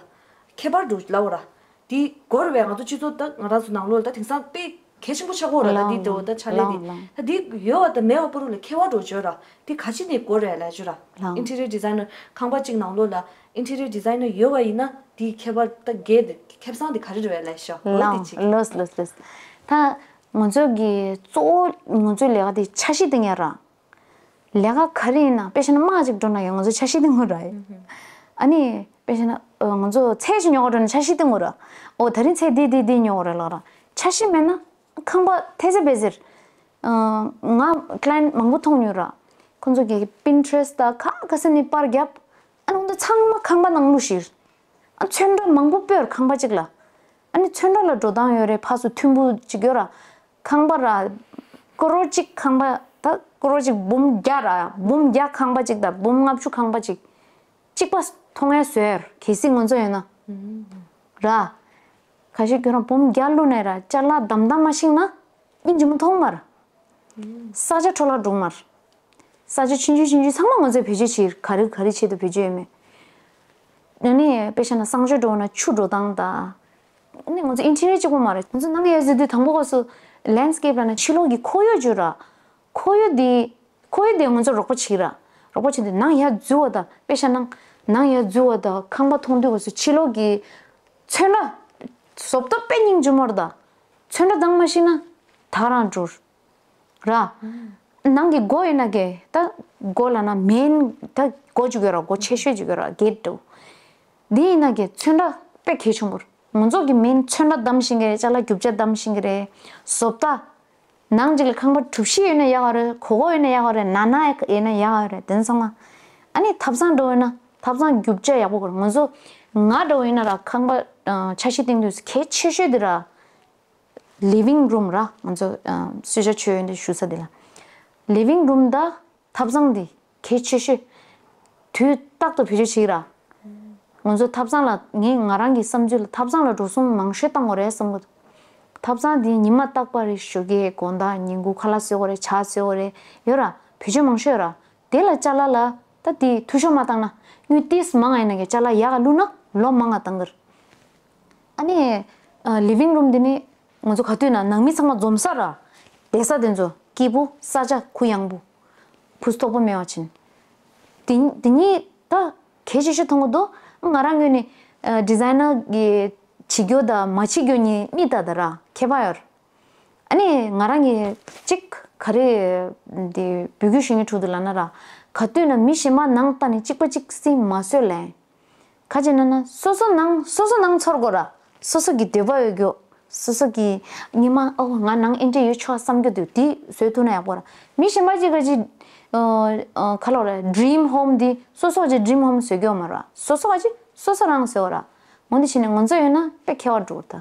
ཁྱད་པར་འདུག་ལབ་པ་ར། འདི་དགོས་རེད་པས། ང་ཚོ་སྤྱི་ཚོགས་ད་ང་རང་ཚོ་ནང་ལོགས་ལ་ད་དེང་སང་དཔེ་གལ་ཆེན་པོ་ཆགས་ཀྱི་ཡོད་རེད། ད་འདི་འདྲ་བོ་ད་ཕྱག་ལས་འདི་ད་འདི་ཡོད་པ་དང་མེད་པ་བར་དུ་ལ་ཁྱད་པར་འདྲ་བོ་བརྗོད་ར། འདི་ག་ཅི་ནས་དགོས་རེད་ལབ་བརྗོད་ར། Interior Designer་ཁང་པ་གཅིག་ནང་ལོགས་ལ་Interior Designer་ཡོད་པ་ཡིན་ན་འདི་ཁྱད་པར་ད་གལ་ཁེ་བཟང་འདི་ག་རེ་རེད་པས་ལབ་ཤོག་འོ་འདི་ལགས་གཅིག་ལགས་ལགས་ལགས། ད་ང་ཚོ་གི་གཙོ་བོ་ང་ཚོའི་ལས་ཀ་དེ་འཆར་གཞི་བཏིང་ཡ་ར། ལས་ཀ་ག་རེ་ཡིན་ན་དཔེ་བཞག་ན་དམག་ཅིག་འགྲོ་ན་ཡང་ང་ཚོ་འཆར་གཞི་བཏིང་དགོས་ར། ཨ་ནི་དཔེ་བཞག་ན་ང་ཚོ་ཚལ་ཞིག་ཉོ་ག་འགྲོ་ན་འཆར་གཞི་བཏིང་དགོས་ར། ཨོ་ད་རིང་ཚལ་འདི་འདི་འདི་ཉོ་དགོས་རེད་ལབ་ར། འཆར་གཞི་མེད་ན་ཁང་པ་ཐེ་ཚེ་བེ་ཟེར། ང་client་མང་པོ་མཐོང་མྱོང་ར། ཁོང་ཚོ་གི་Pinterest་ད་ག་ག་ས་ནས་པར་བརྒྱབ། ཨ་ནི་ཁོང་ཚོ་ཚང་མ་ཁང་པ་ནང་བླུགས་ཤིག་ཨ་ཚོན་ཁྲ་མང་པོ་སྤོས་ཁང་པ་གཅིག་ལ། ཨ་ནི་ཚོན་ཁྲ་ལ་འགྲོ་སྟངས་ཡོད་རེད། ཕར་ཚུར་མཐུན་པོ་གཅིག་ཡོད་ར། ཁང་པ་ར། ཀོ་རོར་གཅིག་ཁང་པ་ད་ཀོ་རོར་གཅིག་འབུམ་བརྒྱ་ར། འབུམ་བརྒྱ་ཁང་པ་གཅིག་དང་འབུམ་ལྔ་བཅུ་ཁང་པ་གཅིག་གཅིག་པ་མཐོང་ཡ་བཟོས་གལ་སྲིད་ང་ཚོ་ཡོད་ན། ར། ཁ་ཤས་ཁྱོད་རང་འབུམ་བརྒྱ་བླུགས་ནས་ར་ཅ་ལག་དམ་དམ་མ་ཤིག་ན། སྙིང་རྗེ་མོ་མཐོང་མ་ར། ས་ཆ་འཕྲོ་བརླག་འགྲོ་མ་ར། ས་ཆ་ཆུང་ཆུང་ཆུང་ཆུང་ཚང་མ་ང་ཚོས་བེད་སྤྱོད་བྱེད། ག་རེ་ག་རེ་ཆེད་དུ་བེད་སྤྱོད་ཡོད་མེད། ཨ་ནི་དཔེ་བཞག་ན་གསང་སྤྱོད་འགྲོ་ན་ཆུ་འགྲོ་སྟངས་དང་། ཨ་ནི་ང་ཚོ་Interior་གཅིག་པོ་མ་རེད། ང་ཚོ་ནང་ཡར་འཛུལ་དུས་དང་པོ་སྐབས་སུ་landscape་ལབ་ན་ཕྱི་ལོགས་ཀྱི་ཁོར་ཡུག་བརྗོད་ར། ཁོར་ཡུག་དེ་ཁོར་ཡུག་དེ་ང་ཚོ་རོགས་པ་བྱེད་ར། རོགས་པ་བྱེད་དུས་ནང་ཡར་འཛུལ་བ་དང་དཔེ་བཞག་ན་ནང་ཡར་འཛུལ་བ་དང་ཁང་པ་མཐོང་དུས་སྐབས་སུ་ཕྱི་ལོགས་ཀྱི་ཚོན་ཁྲ་བཟོ་ལྟ་དཔེ་སྙིང་རྗེ་མོ་རེད་ད། ཚོན་ཁྲ་དྭངས་མ་ཤེས་ན་ད་ག་རང་འགྲོ། ར། ནང་གི་སྒོ་ཡིན་ན་གི་ད་སྒོ་ལབ་ན་main་ད་སྒོ་ཅིག་ཡོད་ར། སྒོ་ཆེ་ཤོས་ཅིག་ཡོད་ར། gate་འདྲ་བོ། འདི་ཡིན་ན་གི་ཚོན་ཁྲ་དཔེ་གལ་ཆེན་པོ་རེད། ང་ཚོ་གི་main་ཚོན་ཁྲ་བདམས་ཤེས་ཀྱི་རེད། ཅ་ལག་རྒྱུ་ཆ་བདམས་ཤེས་ཀྱི་རེད། བཟོ་ལྟ། ནང་ཅིག་ལ་ཁང་པ་གྲུ་བཞི་ཡོད་ན་ཡག་ག་རེད། གོ་གོ་ཡོད་ན་ཡག་ག་རེད། ན་ན་ཡོད་ན་ཡག་ག་རེད། དེ་ཚང་མ། ཨ་ནི་ཐབ་ཚང་འདྲ་བོ་ཡིན་ན་ཐབ་ཚང་རྒྱུ་ཆ་ཡག་པོ་དགོས་རེད། ང་ཚོ་ང་འདྲ་བོ་ཡིན་ན་ར་ཁང་པ་འཆར་གཞི་བཏིང་དུས་གལ་ཆེ་ཤོས་དེ་ར། living room་ར། ང་ཚོ་ཨ་གསོལ་ཇ་མཆོད་ཡོན་དེ་ཞུ་ས་དེ་ལ། living room་དང་ཐབ་ཚང་དེ་གལ་ཆེ་ཤོས། དུས་རྟག་ཏུ་བེད་སྤྱོད་བྱེད་ར། ང་ཚོ་ཐབ་ཚང་ལ་ངས་ང་རང་གི་བསམ་ཚུལ་ལ་ཐབ་ཚང་ལ་འགྲོ་སོང་མང་ཤོས་བཏང་དགོས་རེད་བསམ་གི་འདུག་ཐབ་ཚང་དེ་ཉི་མ་རྟག་པར་རེ་ཞོགས་ཀས་དགོང་དག་ཉིན་གུང་ཁ་ལག་བཟོ་དགོས་རེད། ཇ་བཟོ་དགོས་རེད། ཡོད་ར། བེད་སྤྱོད་མང་ཤོས་ཡོད་ར། དེ་ལ་ཅ་ལག་ལ་ད་དེ་འཐུས་ཤོར་མ་བཏང་ན་དངུལ་ཏིས་མང་ང་ཡིན་ན་གི་ཅ་ལག་ཡག་ག་བླུགས་ན་ལོ་མང་ང་བཏང་གི་རེད། ཨ་ནི། ཨ། living room་འདི་ནི་ང་ཚོ་ག་དུས་ན་ནང་མི་ཚང་མ་འཛོམས་ས་ར། བསྡད་ས་དེ་ཚོ་སྐྱིད་པོ། ས་ཆ་གུ་ཡངས་པོ། བུ་སྟོབས་པོ་མེད་པ་ཕྱིན། དེ་དེ་གཉིས་ད་གལ་ཆེ་ཤོས་མཐོང་གི་འདུག་ང་རང་ངོས་ནས་ཨ་designer་གི་ བྱེད་རྒྱུ་དང་མ་བྱེད་རྒྱུ་གཉིས་མི་ལྟ་ད་ར་ཁྱད་པར་ཡོད། ཨ་ནི་ང་རང་གིས་གཅིག་ག་རེ་འདི་འབོད་སྐུལ་ཞུ་མཁན་ཕྲུ་གུ་ལབ་ན་ར། ག་དུས་ན་མི་གཞན་པ་ནང་ལྟ་ནས་གཅིག་པ་གཅིག་སེམས་མ་བཟོད་ལེ། ག་ཅི་ན་ན་སོ་སོ་ནང་སོ་སོ་ནང་ཚོར་དགོས་ར། སོ་སོ་གི་འདོད་པ་ཡོད་རྒྱུ། སོ་སོ་གི་ཉི་མ་ཨོ་ང་ནང་ཨེ་འདྲ་ཡོད་ཆོག་བསམ་རྒྱུ་འདུག་དེ་བཟོས་ཐུབ་ན་ཡག་པོ་ར། མི་གཞན་པ་ཅིག་ག་ཅི་ཨ་ཨ་ག་ལོ་ར་ཌི་རིམ་ཧོམ་འདི་སོ་སོ་གི་ཌི་རིམ་ཧོམ་བཟོས་རྒྱུ་མ་ར། སོ་སོ་ག་ཅི་སོ་སོ་རང་བཟོས་ར། འོ་འདི་བྱས་ནས་ང་ཚོ་ཡོད་ན་དཔེ་ཁྱད་པར་འགྲོ་ད།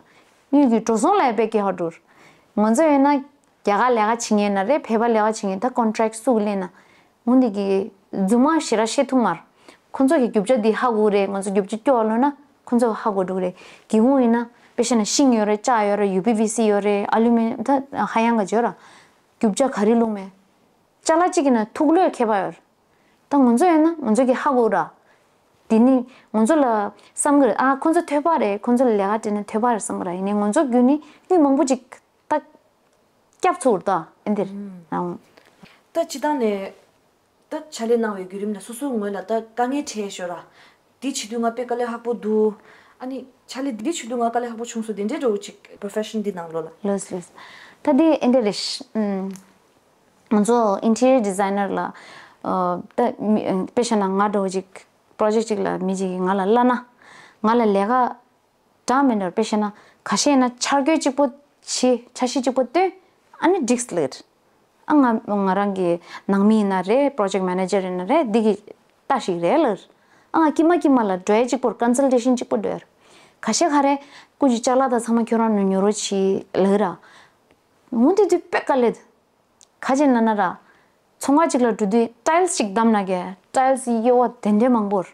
དངུལ་གྱི་འགྲོ་སོང་ལ་དཔེ་ཁྱད་པར་འགྲོ། ང་ཚོ་ཡོད་ན་རྒྱ་གར་ལས་ཀ་བྱེད་མཁན་ན་རེད། བོད་པ་ལས་ཀ་བྱེད་མཁན་ད་ཀོན་ཊེག་སུ་གི་ལེན་ན། འོ་འདི་གི་རྫུན་མ་ཞེ་དྲག་བཤད་ཐུབ་མ་རེད། ཁོ་ཚོ་གི་རྒྱུ་ཆ་འདི་ཧ་གོ་རེད། ང་ཚོ་རྒྱུ་ཆ་སྐྱོ་བ་ལོ་ན་ཁོ་ཚོ་ཧ་གོ་འགྲོ་གི་རེད། སྒེའུ་ཁུང་ཡིན་ན་དཔེ་བཤད་ན་ཤིང་ཡོད་རེད། ལྕགས་ཡོད་རེད། ཡུ་པི་ཝི་སི་ཡོད་རེད། ཨ་ལུ་མི་ད་ཧ་ཡང་ག་བརྗོད་ར། རྒྱུ་ཆ་ག་རེ་བླུགས་མེད། ཅ་ལག་གཅིག་གི་ནང་ཐུག་ལོས་ཁྱད་པར་ཡོད་རེད། ད་ང་ཚོ་ཡོད་ན་ང་ཚོ་གི་ཧ་གོ་ར། དེ་ནི་ང་ཚོ་ལ་བསམ་གི་རེད། ཨ་ཁོ་ཚོ་ཐོས་པ་རེད། ཁོ་ཚོ་ལ་ལས་ཀ་དེ་ནི་ཐོས་པ་རེད་བསམ་གི་ར། ཡིན་ནའི་ང་ཚོ་བརྒྱུད་ནི་དངུལ་མང་པོ་ཅིག་ད་སྐྱབས་ཚུགས་ད་ཨེ་འདིར་ཨང་། ད་སྤྱི་བཏང་ནས་ད་ཕྱག་ལས་གནང་བའི་བརྒྱུད་རིམ་ལ་སོ་སོའི་ངོས་ལ་ད་དཀའ་ངལ་འཕྲད་ཤོར་ར། འདི་བྱེད་དུས་ང་དཔེ་དཀའ་ལས་ཁག་པོ་འདུག་ཨ་ནི་ཕྱག་ལས་འདི་བྱེད་དུས་ང་དཀའ་ལས་ཁག་པོ་བྱུང་སོང་དེ་འདྲའི་འདྲ་བོ་ཅིག་པོ་རོ་ཕེ་ཤན་འདི་ནང་ལོགས་ལ། ལོས་ལོས། ད་འདི་ཨེ་འདྲ་རེད། ཨམ། ང་ཚོ་ཨིན་ཊི་རི་ཡར་ཌི་ཛའི་ནར་ལ་ཨ་ད་མི་དཔེ་བཤད་ན་ང་འདྲ་བོ་ཅིག་པོ་རོ་ཇེག་ཅིག་ལ་མི་ཅིག་གིས་ང་ལ་གླ་ན་ང་ལ་ལས་ཀ་འདྲ་མི་འདྲ་དཔེ་བཤད་ན་ཁ་ཤས་ན་འཆར་འགོད་གཅིག་པོ་བྱེད། འཆར་གཞི་གཅིག་པོ་བཏོན། ཨ་ནི་འགྲིགས་ལེར། ཨ་ང་ང་རང་གི་ནང་མི་ཡིན་ན་རེད། པོ་རོ་ཇེག་མེ་ནེ་ཇར་ཡིན་ན་རེད། འདི་གི་ལྟ་ཞིག་རེད་ལེར། ཨ་ང་ཀྱི་མ་ཀྱི་མ་ལ་འགྲོ་ཡ་གཅིག་པོར་ཀོན་སལ་ཊེ་ཤན་གཅིག་པོ་འགྲོ་ཡར། ཁ་ཤས་ཁ་རེ་ཀུ་ཅི་ཅ་ལག་དང་ཚང་མ་ཁྱོད་རང་ནུ་ཉོ་རོགས་བྱེད་ལེར་ར། འོ་འདི་དུས་དཔེ་དཀའ་ལས། ག་ཅི་ན་ན་ར། ཚོང་ཁང་གཅིག་ལ་འགྲོ་དུས་ཊའིལ་སི་གཅིག་བདམས་ན་གི་ཊའིལ་སི་གཡོ་བ་དེ་འདྲའི་མང་པོ་རེད།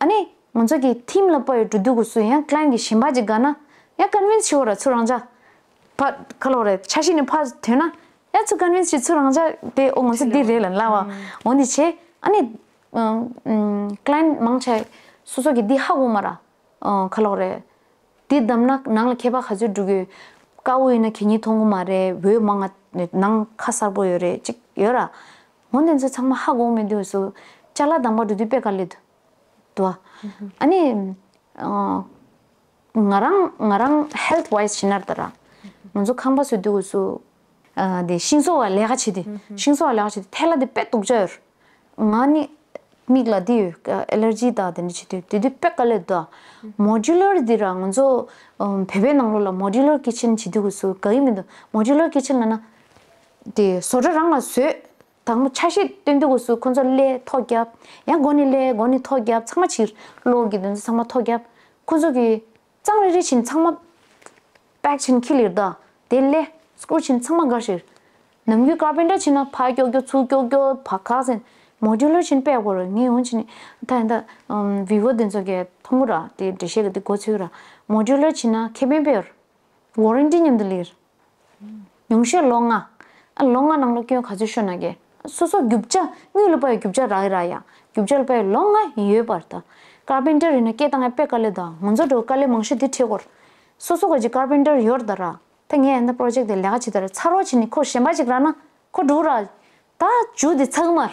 ཨ་ནི་ང་ཚོ་གི་ཐིམ་ལ་དཔག་ཡོད་འགྲོ་དུས་གོ་སུ་ཡང་ཀ་ལ་ཡན་ཊི་གི་གཞན་པ་ཅིག་དགའ་ན་ཡང་ཀོན་ཝིན་སི་བྱེད་འོ་ར། ཚུར་རང་ཅག་ཕ་ག་ལོ་རེད། འཆར་གཞི་ནས་ཕར་ཐོན་ན་ཡང་ཚུར་ཀོན་ཝིན་སི་བྱེད། ཚུར་རང་ཅག་དེ་ཨོ་ང་ཚོ་འདི་རེད་ལ་ལབ་པ། འོ་འདི་བྱེད། ཨ་ནི་ཀ་ལ་ཡན་ཊི་མང་ཆེ་སོ་སོ་གི་འདི་ཧ་གོ་མ་ར། ཨ་ག་ལོ་རེད། དེ་བདམས་ན་ནང་ལ་མཁས་པ་ག་ཚོད་འགྲོ་གི་ཡོད། དཀར་པོ་ཡིན་ན་གད་སྙིགས་མཐོང་གི་མ་རེད། འོད་མང་ང་ནང་ཁ་གསལ་པོ་ཡོད་རེད་ཅིག་ཡོད་ར། འོ་དེ་ཚོ་ཚང་མ་ཧ་གོ་མེད་དུས་སུ་ཅ་ལག་བདམས་པ་འགྲོ་དུས་དཔེ་དཀའ་ལས་འདུག་དུ་བ། ཨ་ནི་ཨ་ང་རང་ང་རང་ཧེལ་ཐི་ཝའི་སི་བྱེད་ན་ད་ར། ང་ཚོ་ཁང་པ་བཟོ་དུས་སུ་ཨ་དེ་ཤིང་བཟོ་བ་ལས་ཀ་བྱེད་དུས། ཤིང་བཟོ་བ་ལས་ཀ་བྱེད་དུས་ཐལ་ལ་དེ་དཔེ་སྡུག་ཅག་ཡོད་རེད། ང་ནི་མིག་ལ་འདི་ཡོད། ཨེ་ལར་ཇི་དང་དེ་འདྲ་བྱེད་དུས་དེ་དུས་དཔེ་དཀའ་ལས་འདུག་མོ་ཌུ་ལར་འདི་ར་ང་ཚོ་ཨམ་བོད་པའི་ནང་ལོགས་ལ་མོ་ཌུ་ལར་ཀི་ཆན་བྱེད་དུས་སུ་དགའ་གི་མི་འདུག་མོ་ཌུ་ལར་ཀི་ཆན་ལབ་ན་དེ་བཟོ་གྲྭ་རང་ལ་བཟོས། དང་པོ་འཆར་གཞི་སྟོན་དུས་སུ་ཁོ་ཚོ་སླེབས་ཐོ་བརྒྱབ། ཡང་སྒོ་ནས་སླེབས། སྒོ་ནས་ཐོ་བརྒྱབ། ཚང་མ་ཕྱིར་གློག་གི་དེ་ཚོ་ཚང་མ་ཐོ་བརྒྱབ། ཁོ་ཚོ་གི་གཙང་རེ་རེ་བྱིན་ཚང་མ་པེག་བྱིན་ཁྱི་ལིར་ད། དེ་ལས་སྐུར་བྱིན་ཚང་མ་དགའ་ཤིར། ནམ་རྒྱུན་ཀར་པེན་ཊར་བྱིན་ན་ཕ་ཀྱོག་ཀྱོག་ཚུར་ཀྱོག་ཀྱོག་ཕ་ཁ་ཟེན། མོ་ཌུ་ལར་བྱིན་པས་གོ་ར་ངས་འོང་བྱིན་ད་ཡིན་ད། ཝི་ཝོ་དེ་ཚོ་གི་ཐོང་གུ་ར་དེ་འགྲེལ་བཤད་གི་དེ་གོ་ཚུལ་ར། མོ་ཌུ་ལར་བྱིན་ན་ཁེ་ཕན་པས་ཡོར། ཝོ་རན་ཊི་མཉམ་དུ་ལིར། ཉུང་ཤོས་ལོ་ལྔ། ཨ་ལོ་ལྔ་ནང་ལོ་སྐྱོན་ག་ཚོད་ཤོར་ན་གི། སོ་སོ་རྒྱུ་ཆ་དངུལ་ལ་དཔག་ཡོད་རྒྱུ་ཆ་རག་གི་ར་ཡ། རྒྱུ་ཆ་ལ་དཔག་ཡོད་ལོ་ལྔ་ཡོད་པར་ད། ཀར་པེན་ཊར་ཡིན་ན་སྐད་བཏང་ཡ་དཔེ་དཀའ་ལས་ད། ང་ཚོ་འགྲོ་དཀའ་ལས་མང་ཤོས་དེ་འཕྲད་གོ་ར། སོ་སོ་ག་ཅིག་ཀར་པེན་ཊར་ཡོད་ད་ར། ད་ངས་ཡང་ད་པོ་རོ་ཇེག་དེ་ལས་ཀ་བྱེད་ད་ར་ཚར་བ་བྱེད་ནི་ཁོ་གཞན་པ་ཅིག་རག་ན་ཁོ་འགྲོ་ར། ད་རྒྱུ་དེ་ཚགས་མར།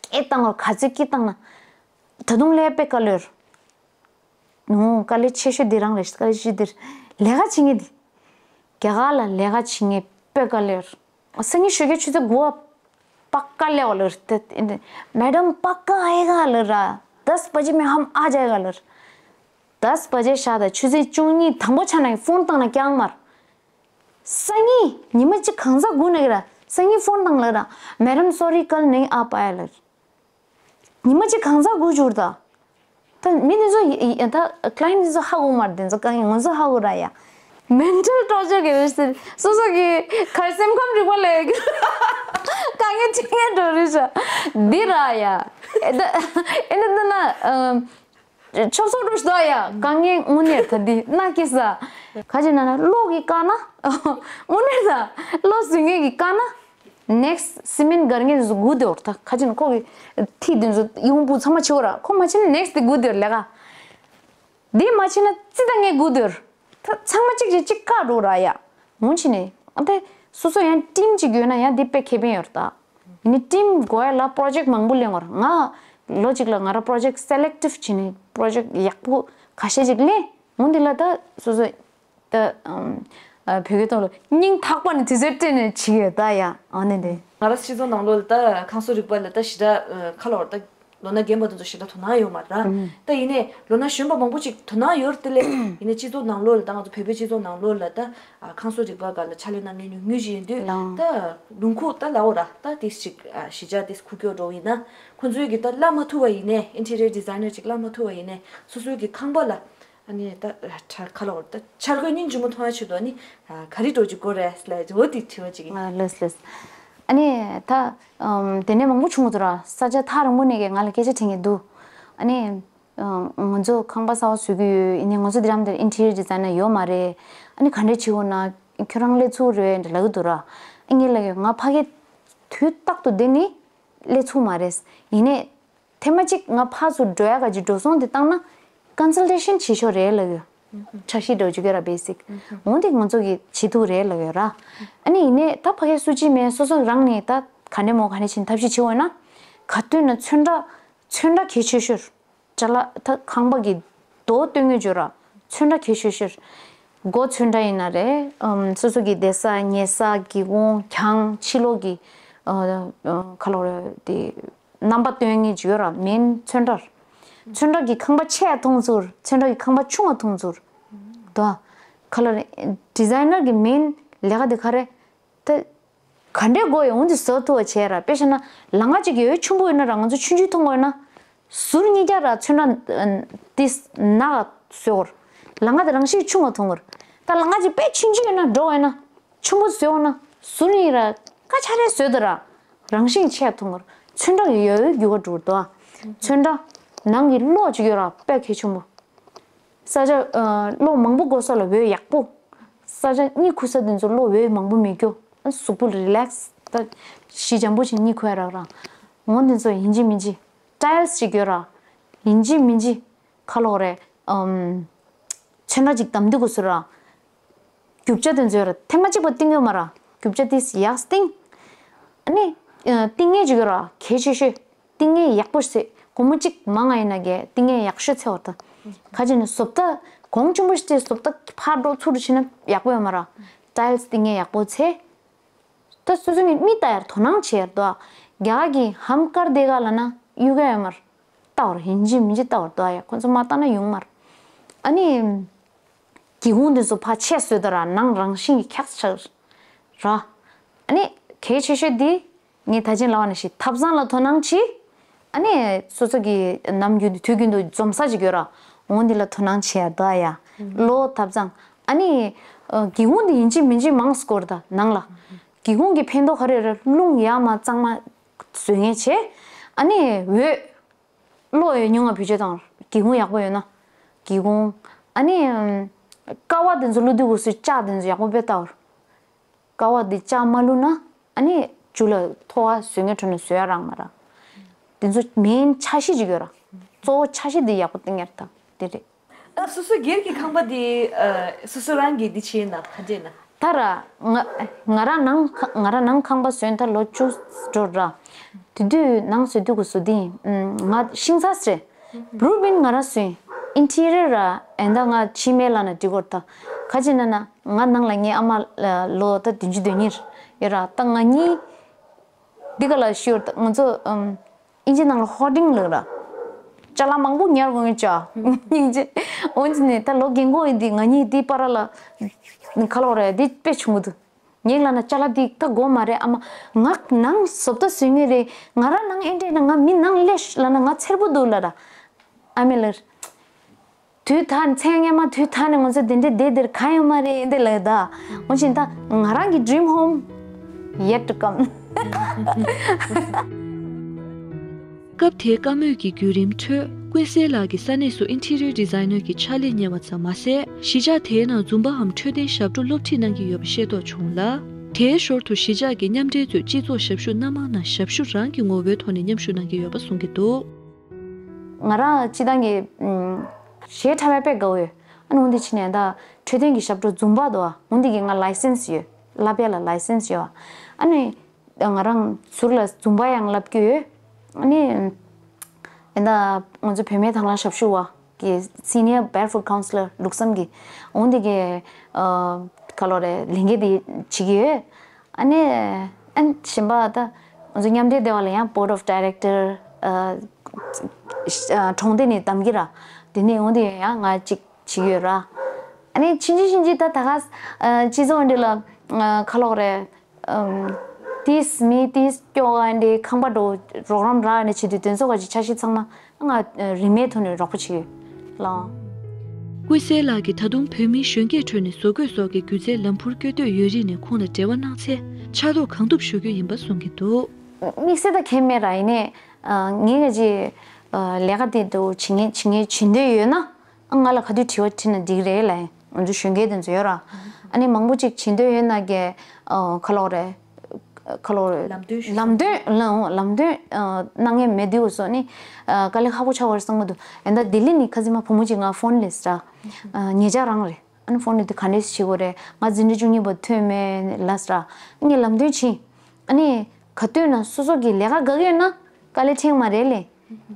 སྐད་བཏང་བ་ག་ཚོད་སྐད་བཏང་ན། ད་དུང་ལས་དཔེ་དཀའ་ལས་ཡོད། ནོ། དཀའ་ལས་ཆེ་ཤོས་འདི་རང་རེད། དཀའ་ལས་ཆེ་ཤོས་འདིར་ལས་ཀ་བྱེད་མཁན་འདི། རྒྱ་གར་ལ་ལས་ཀ་བྱེད་མཁན་དཔེ་དཀའ་ལས་ཡོད། སང་ཉིན་ཞོགས་ཀས་ཆུ་ཚོད་དགུ་པ་ཀ་ལས་བ་ལར་ཏེ། मैडम पक्का आएगा ལར་ར། दस बजे में हम आ जाएगा ལར། दस बजे ཤ་ད་ཆུ་ཚོད་བཅུ་གཉིས་དང་པོ་ཆ་ནས་ཕོན་བཏང་ན་རྐྱང་མར། སང་ཉིན་ཉི་མ་གཅིག་གང་ཟག་སྒུག་ན་གི་ར། སང་ཉིན་ཕོན་བཏང་ལར་ར། madam sorry कल नहीं आ पाया ལར། ཉི་མ་གཅིག་གང་ཟག་སྒུག་འཇུར་ད། ད་མི་དེ་ཚོ་ཡི་ཡི་ད་ཀ་ལ་ཡན་ཊི་དེ་ཚོ་ཧ་གོ་མར་དེ་ཚོ་གང་ཡིན་ང་ཚོ་ཧ་གོ་ར་ཡ། མེན་ཊལ་ཊོར་ཅར་གི་རེད་ཟེར། སོ་སོ་གི་ག་སེམས་ཁམས་རིག་པ་ལས་དཀའ་ངལ་ཅི་ངན་འགྲོ་རེད་ཤག་འདི་ར་ཡ། ཨེ་ད་ཨེ་ད་ད་ན་ཨ་ཆོག་སོག་འགྲོ་ཤི་ད་ཡ། དཀའ་ངལ་དངོས་གནས་ད་འདི་ན་ཀི་ས། ག་ཅི་ན་ན་གློག་གི་དཀའ་ན། དངོས་གནས་ད་གློག་བཟོ་མཁན་གི་དཀའ་ན། ནེག་སི་སི་མེན་ཊི་སྒར་མཁན་དེ་ཚོ་སྒུག་བསྡད་ཡོད་རེད། ད་ག་ཅི་ན་ཁོ་གི་ཐིག་དེ་ཚོ་ཡོང་བུ་ཚང་མ་བྱེད་ཡོད་ར། ཁོ་མ་བྱེད་ན་ནེག་སི་དེ་སྒུག་བསྡད་ཡོད་ལས་ཀ། དེ་མ་བྱེད་ན་ཙི་ད་ངས་སྒུག་བསྡད་ཡོད་ར། ད་ཚང་མ་གཅིག་གིས་གཅིག་བཀག་འགྲོ་ར་ཡ། འོང་ཕྱིན་ནས་ཨ་ད་སོ་སོ་ཡང་ཊིམ་གཅིག་ཡོད་ན་ཡང་དེ་དཔེ་ཁེ་ཕན་ཡོད་རེད་ད། ཡིན་ནའི་ཊིམ་དགོས་ཡ་ལ་པོ་རོ་ཇེག་མང་པོ་ལེན་དགོས་ར། ང་ལོ་གཅིག་ལ་ང་ར་པོ་རོ་ཇེག་སེ་ལེག་ཊིབ་བྱས་ནས་པོ་རོ་ཇེག་ཡག་པོ་ཁ་ཤས་ཅིག་ལེན། འོ་འདི་ལ་ད་སོ་སོ་ད་ཨམ་ཨ་བོད་སྐད་ཐོག་ལ་སྙིང་ཐག་པ་ནས་དུས་ཚོད་སྤྲད་ནས་བྱེད་ཀྱི་ཡོད་ད་ཡ། ཨ་ནི་འདི། ང་རང་སྤྱི་ཚོགས་ནང་ལོགས་ལ་ད་ཁང་བཟོ་རིག་པ་ལ་ད་ཞེ་དྲག་ཨ་ཁ་ལོ་བར་ད་ལོ་ན་རྒན་པ་དེ་ཚོ་ཞེ་དྲག་དོ་སྣང་ཡོད་མ་རེད། ད་ཡིན་ནའི་ལོ་ན་གཞོན་པ་མང་པོ་ཅིག་དོ་སྣང་ཡོད་རེད་དེ་ལས། ཡིན་ནའི་སྤྱི་ཚོགས་ནང་ལོགས་ལ་ད་ང་ཚོ་བོད་པའི་སྤྱི་ཚོགས་ནང་ལོགས་ལ་ད་ཨ་ཁང་བཟོ་རིག་པ་སྒང་ལ་ཕྱག་ལས་གནང་མཁན་ཉུང་ཉུང་ཞིག་ཡིན་དུས། ལའང་ད་ལུང་ཁུག་ད་ལའོ་ར་ད་ཏིས་ཅིག་ཨ་གཞིས་ཆགས་ཏིས་ཁུག་ཀྱོག་འགྲོ་ཡིན་ན། ཁོང་ཚོའི་གི་ད་བླ་མ་ཐུབ་པ་ཡིན་ནའི་ཨིན་ཊི་རི་ཡར་ཌི་ཛའི་ནར་ཅིག་བླ་མ་ཐུབ་པ་ཡིན་ནའི་སོ་སོའི་གི་ཁང་པ་ལ་ཨ་ནི་ད་ཁྲ་ཁ་ལོ་ད་འཆར་སྒོའི་སྙིང་རྗེ་མོ་མཐོང་ཡ་ཆེད་དུ་ཨ་ནི་ག་རེ་འགྲོ་ཅིག་དགོས་རེད་ལ་འོ་དེ་དྲི་བ་ཅིག་ཡིན། ལགས་ལགས། ཨ་ནི་ད་ཨམ་དེ་ནས་མང་པོ་བྱུང་གི་འདུག་ར། ས་ཆ་ཐག་རིང་པོ་ནས་གི་ང་ལ་སྐད་ཆ་དྲིས་མཁན་འདུག་ཨ་ནི་ཨ་ང་ཚོ་ཁང་པ་གསར་པ་བཟོ་གི་ཡོད། ཡིན་ནའི་ང་ཚོ་འདི་རམ་འདིར་ཨིན་ཊི་རི་ཡར་ཌི་ཛའི་ནར་ཡོད་མ་རེད། ཨ་ནི་ག་འདྲས་བྱེད་དགོས་ན་ཁྱོད་རང་སླེབས་ཚུགས་རེད་འདྲ་ལབ་ཀྱི་འདུག་ར། ཨ་ངས་ལབ་ཡོད། ང་ཕ་གི་དུས་རྟག་ཏུ་འདི་ནས་སླེབས་ཚུགས་མ་རེད། ཡིན་ནའི་ཐེངས་མ་གཅིག་ང་ཕར་ཚུར་འགྲོ་ཡ་ག་ཅིག་འགྲོ་སོང་དེ་བཏང་ན་ཀོན་སལ་ཊེ་ཤན་བྱེད་ཆོག་རེད་ལབ་ཡོད། འཆར་གཞི་འདྲ་བོ་ཅིག་ཡོད་ར། བེ་སིག་འོ་འདི་ང་ཚོ་གིས་བྱེད་ཐུབ་རེད་ལབ་ཡོད་ར། ཨ་ནི་ཡིན་ནའི་ད་ཕ་གིར་སུ་གཅིག་མེད། སོ་སོ་རང་ནས་ད་ག་འདྲས་མོ་ག་འདྲས་བྱས་ནས་ཐབས་ཤེས་བྱེད་འོས་ན། ག་དུས་ན་ཚོན་ཁྲ་ཚོན་ཁྲ་གལ་ཆེ་ཤོས། ཅ་ལག་ད་ཁང་པ་གི་རྡོ་སྟོན་ངེས་བརྗོད་ར། ཚོན་ཁྲ་གལ་ཆེ་ཤོས། སྒོ་ཚོན་ཁྲ་ཡིན་ན་རེད། ཨམ་སོ་སོ་གི་བསྡད་ས་ཉལ་ས་སྒེའུ་ཁུང་གྱང་ཕྱི་ལོགས་གི་ཨ་ཨ་ཁ་ལོ་རེད་དེ། རྣམ་པ་སྟོན་ངེས་བརྗོད་ར། མེན་ཚོན་ཁྲ། ཚོན་ཁྲ་གི་ཁང་པ་ཆེ་ཡ་མཐོང་ཚུལ། ཚོན་ཁྲ་གི་ཁང་པ་ཆུང་བ་མཐོང་ཚུལ། དོ། ཁ་ལོ་རེད། ཌི་ཛའི་ནར་གི་མེན་ལས་ཀ་དེ་ག་རེ། ད་ག་འདྲས་དགོས་ཡོད་འོ་འདི་བཟོ་ཐུབ་པ་བྱས་ར། དཔེ་བཞག་ན་ལམ་ཁ་ཅིག་ཡོད་ཆེན་པོ་ཡོད་ན་ར། ང་ཚོ་ཆུང་ཆུང་མཐོང་དགོས་ན་ཟུར་གཉིས་ཀ་ར་ཚོན་ཁྲ་ཨ་ཏིས་ནག་བཟོ་དགོས་ར། ལམ་ཁ་དེ་རང་བཞིན་ཆུང་བ་མཐོང་དགོས་ར། ད་ལམ་ཁ་ཅིག་དཔེ་ཆུང་ཆུང་ཡོད་ན་འགྲོ་དགོས་ན་ཆེན་པོ་བཟོ་དགོས་ན་ཟུར་གཉིས་ར་ཀ་ཆ་རེ་བཟོས་དུ་ར། རང་བཞིན་ཆེ་མཐོང་དགོས་ར། ཚོན་ཁྲ་གི་ཡོད་ཡོད་རྒྱུ་ག་འགྲོ་དོ། ཚོན་ཁྲ་ནང་གི་གློག་ཅིག་ཡོད་ར། དཔེ་གལ་ཆེན་པོ། ས་ཆ་ཨ་གློག་མང་པོ་དགོས་ས་ལ་འོད་ཡག་པོ། ས་ཆ་གཉིད་ཁུག་ས་དེ་ཚོ་གློག་འོད་མང་པོ་མི་རྒྱུ། ཨ་གཟུགས་པོ་རི་ལེགས་ད་ཞི་འཇམ་པོ་བྱས་གཉིད་ཁུག་ཡ་རག་རང་། འོ་དེ་ཚོ་ཡིན་གཅིག་མིན་གཅིག་ཊའི་ལི་སི་ཅིག་ཡོད་ར། ཡིན་གཅིག་མིན་གཅིག་ཁ་ལོག་རེད། ཨམ་ཚོན་ཁྲ་ཅིག་བདམས་དུས་དགོས་ས་ར། རྒྱུ་ཆ་དེ་ཚོ་ཡོད་ར། ཐེངས་མ་གཅིག་པ་བཏིང་ཡོད་མ་ར། རྒྱུ་ཆ་དེ་ཡག་བཏིང་། ཨ་ནི་ཨ་བཏིང་ངེས་ཅིག་ཡོད་ར། གལ་ཆེ་ཤོས། བཏིང་ངེས་ཡག་པོ་བྱས། སྒོར་མོ་གཅིག་མང་ང་ཡིན་ན་གི་བཏིང་ངེས་ཡག་ཤོས་བྱས་བར་དུ། ག་ཅི་ནས་བཟོ་ལྟ་གོང་ཆེན་པོ་ཞིག་བྱས། བཟོ་ལྟ་ཕར་འགྲོ་ཚུར་འགྲོ་བྱས་ན་ཡག་པོ་ཡོད་མ་ར། ཊའི་ལི་སི་བཏིང་ངེས་ཡག་པོ་བྱས། ད་སོ་སོ་ནས་མི་ལྟ་ཡར་དོ་སྣང་བྱེད་ཡར་དོ། རྒྱ་གར་གྱི་ཧམ་དཀར་དེ་ག་ལ་ན་གཡུག་ཡ་ཡོད་མ་ར། ལྟ་བར་ཡིན་གཅིག་མིན་གཅིག་ལྟ་བར་དོ་ཡ། ཁོ་ཚོ་མ་ལྟ་ན་ཡོང་མ་ར། ཨ་ནི། སྒེའུ་ཁུང་དེ་ཚོ་ཕར་ཆས་བཟོས་ད་ར། ནང་རང་བཞིན་གྱི་འཁྱགས་ཆགས་ར། ཨ་ནི་གལ་ཆེ་ཤོས་འདི་ངས་ད་ཅིང་ལབ་པ་ནང་བཞིན་ཐབ་ཚང་ལ་དོ་སྣང་བྱེད། ཨ་ནི་སོ་སོ་གི་ནམ་རྒྱུན་དུ་དུས་རྒྱུན་དུ་འཛོམས་ས་ཅིག་ཡོད་ར། འོ་འདི་ལ་དོ་སྣང་བྱེད་ཡ་ད་ཡ། གློག་ཐབ་ཚང་། ཨ་ནི་ཨ་སྒེའུ་ཁུང་འདི་ཡིན་གཅིག་མིན་གཅིག་མང་སྐོར་ད་ནང་ལ། སྒེའུ་ཁུང་གི་ཕན་ཐོགས་ག་རེ་རེད། རླུང་ཡར་མར་གཙང་མ་བཟོ་ངེས་བྱེད། ཨ་ནི་འོད། གློག་ཡོད་ཉུང་ང་བེད་སྤྱོད་བཏང་བར། སྒེའུ་ཁུང་ཡག་པོ་ཡོད་ན། སྒེའུ་ཁུང་། ཨ་ནི་ཨམ་ཀ་བ་དེ་ཚོ་བླུག་དུས་སྐབས་སུ་ལྕགས་དེ་ཚོ་ཡག་པོ་དཔེ་བཏགས་བར། ཀ་བ་དེ་ལྕགས་མ་བླུགས་ན་ཨ་ནི་རྒྱུ་ལ་ཐོ་བ་བཟོ་ངེས་འགྲོ་ན་བཟོ་ཡ་རག་མ་རག་དེ་ཚོ་མེན་འཆར་གཞི་ཅིག་ཡོད་ར། གཙོ་བོ་འཆར་གཞི་དེ་ཡག་པོ་བཏིང་ཡ་རེད་ད། དེ་རེད། ད་སོ་སོའི་སྒེར་གྱི་ཁང་པ་འདི་ཨ་སོ་སོ་རང་གིས་འདི་བྱས་ན་ག་འདྲས་ན། ད་ར་ང་ང་རང་ནང་ཁ་ང་རང་ནང་ཁང་པ་བཟོས་ད་ལོ་བཅུ་འགྲོ་ར། དེ་དུས་ནང་བཟོས་དུས་ཀྱི་བཟོ་དེ་ང་ཤིང་ཚ་ཟེར། བུ་རུ་མིན་ང་རང་བཟོས། ཨིན་ཊི་རི་ཡར་ར་ཨེ་འདྲ་ང་ཕྱི་མའི་ལ་ན་འབྲི་གོ་ད། ག་ཅི་ན་ན་ང་ནང་ལ་ངའི་ཨ་མ་ལོ་ད་བདུན་ཅུ་དོན་གཉིས་ཡོད་ར། ད་ང་གཉིས། འདི་ག་ལ་ཤོར་ང་ཚོ་ཨམ་ཨིན་ཇི་ནང་ལ་ཧོར་ཌིང་ལབ་ར། ཅ་ལག་མང་པོ་ཉར་དགོས་ངེས་ཅག་སྙིང་རྗེ། འོན་ཀྱང་ནས་ད་ལོ་རྒན་གོག་ཡིན་དུས་ང་གཉིས་འདི་པར་ལ་ཁ་ལོག་རེད། འདི་དཔེ་ཆུང་གི་འདུག་ངས་ལབ་ན་ཅ་ལག་འདི་ད་དགོས་མ་རེད་ཨ་མ། ང་ནང་བཟོ་ལྟ་བཟོ་ངེས་རེད། ང་རང་ནང་ཨེ་འདྲས་ན་ང་མི་ནང་སླེབས་ལབ་ན་ང་འཚེར་པོ་འདུག་ལབ་ར། ཨ་མས་ལབ། དུས་ད་མཚན་སྔ་མ་དུས་ད་ནས་ང་ཚོ་དེ་འདྲའི་བསྡད་དེར་གང་ཡོད་མ་རེད་འདི་ལབ་ད། འོན་ཀྱང་ད་ང་རང་གི་ཌི་རིམ་ཧོམ་ཡེཊ་ཊུ་ཀམ། སྐབས་དེའི་བཀའ་མོལ་གྱི་བརྒྱུད་རིམ་ཁྲོད་ཀུན་གསལ་ལགས་ཀྱིས་ས་གནས་སུ་ཨིན་ཊི་རི་ཡར་ཌི་ཛའི་ནར་གྱི་ཕྱག་ལས་གཉེར་བ་ཙམ་མ་ཟད། གཞིས་ཆགས་དེའི་ནང་འཛོམས་པའམ་འཕྲོད་བསྟེན་ཞབས་བྲོ་སློབ་ཁྲིད་གནང་གི་ཡོད་པ་ཤེས་རྟོགས་བྱུང་ལ། དེའི་ཞོར་དུ་གཞིས་ཆགས་ཀྱི་མཉམ་འབྲེལ་ཚོས་སྤྱི་ཚོགས་ཞབས་ཞུ་སྣ་མང་ནང་ཞབས་ཞུ་རང་གི་ངོ་བོའི་ཐོག་ནས་མཉམ་ཞུགས་གནང་གི་ཡོད་པ་གསུང་གི་འདུག་ང་རང་སྤྱི་བཏང་གི་ཨམ་གཞས་འཁྲབ་ཡ་དཔེ་དགའ་བོ་ཡོད། ཨ་ནི་འོ་འདི་ཕྱི་ནས་ད་འཕྲོད་བསྟེན་གྱི་ཞབས་བྲོ་འཛོམས་པ་འདུག་ཨ་འོ་འདི་གི་ང་ལའི་སེན་སི་ཡོད། བསླབ་ཡ་ལ་ལའི་སེན་སི་ཡོད། ཨ་ནི་ང་རང་ཟུར་ལ་འཛོམས་པ་ཡང་བསླབ་ཀྱི་ཡོད། ཨ་ནི་ཨེ་ད་ང་ཚོ་བུད་མེད་དང་བླངས་ཞབས་ཞུ་བ། གི་Senior Barefoot Counselor ལུགས་བསམ་གྱི་འོང་དེ་གི་ཨ་ཁ་ལོ་རེ་ལས་འགན་དེ་བྱེད་ཀྱི་ཡོད། ཨ་ནི་ཨན་གཞན་པ་ད་ང་ཚོ་མཉམ་འབྲེལ་སྡེ་བ་ལ་ཡང་Board of Director ཨ་ཨ་གྲོང་སྡེ་ནས་གདམ་གྱི་ར། དེ་ནས་འོང་དེ་ཡང་ང་གཅིག་བྱེད་ཀྱི་ཡོད་ར། ཨ་ནི་ཕྱིན་ཅི་ཕྱིན་ཅི་ད་ད་ག་ཨ་སྤྱི་ཚོགས་འདི་ལ་ཨ་ཁ་ལོག་རེ། ཨམ། ཏིས་མི་ཏིས་སྐྱོ་ག་འདི་ཁང་པ་འགྲོ་རོགས་རམ་རག་ནས་བྱེད་དུས་དོན་ཚོགས་ཀ་ཅིག་འཆར་གཞི་ཚང་མ་ང་རིན་མེད་ཐོག་ནས་རོགས་པ་བྱེད་ཀྱི་ཡོད་ལགས། ཀུན་གསལ་ལགས་ཀྱིས་ད་དུང་བོད་མིའི་གཞོན་སྐྱེས་ཁྲོད་ནས་བཟོ་བཀོད་སོགས་ཀྱི་སྒྱུ་རྩལ་ལམ་བུར་བསྐྱོད་འདོད་ཡོད་རིགས་ནས་ཁོང་ལ་འབྲེལ་བ་གནང་ཚེ་ཕྱག་རོགས་གང་ཐུབ་ཞུ་རྒྱུ་ཡིན་པ་གསུང་གི་འདུག་དམིགས་བསལ་ད་གལ་མེད་ར་ཡིན་ནའི་ངས་ག་ཅིག་ལས་ཀ་དེ་འདུག་བྱེད་ངེས་བྱེད་ངེས་བྱེད་འདོད་ཡོད་ན། ང་ལ་ག་དུས་དྲི་བ་དྲིས་ན་འགྲིག་རེད་ལ། ང་ཚོ་གཞོན་སྐྱེས་དེ་ཚོ་ཡོད་ར། ཨ་ནི་མང་པོ་ཅིག་བྱེད་འདོད་ཡོད་ན་གི་ཁ་ལོག་རེད། ཁ་ལོག་རེད། ལམ་སྟོན་ཞུ། ལམ་སྟོན་ལམ་ལམ་སྟོན་གནང་ངེས་མེད་དུས་སོ་ནི་དཀའ་ལས་ཁག་པོ་ཆགས་པར་བསམ་གི་འདུག་ཡིན་ད་ལྡི་ལི་ནས་ཁ་སིམ་མ་བུ་མོ་ཅིག་ང་ཕོན་ལས་ར། ཉེ་ཆར་རང་རེད། ཨ་ནི་ཕོན་ནས་དེ་ག་འདྲས་བྱེད་དགོས་རེད། ང་འཛིན་གྲྭ་བཅུ་གཉིས་པ་ཐོན་མེད་ལ་སི་ར། ངས་ལམ་སྟོན་བྱིན། ཨ་ནི་ག་དུས་ན་སོ་སོ་གི་ལས་ཀ་དགའ་གི་ཡོད་ན་དཀའ་ལས་ཕྲན་མ་རེད་ལེ།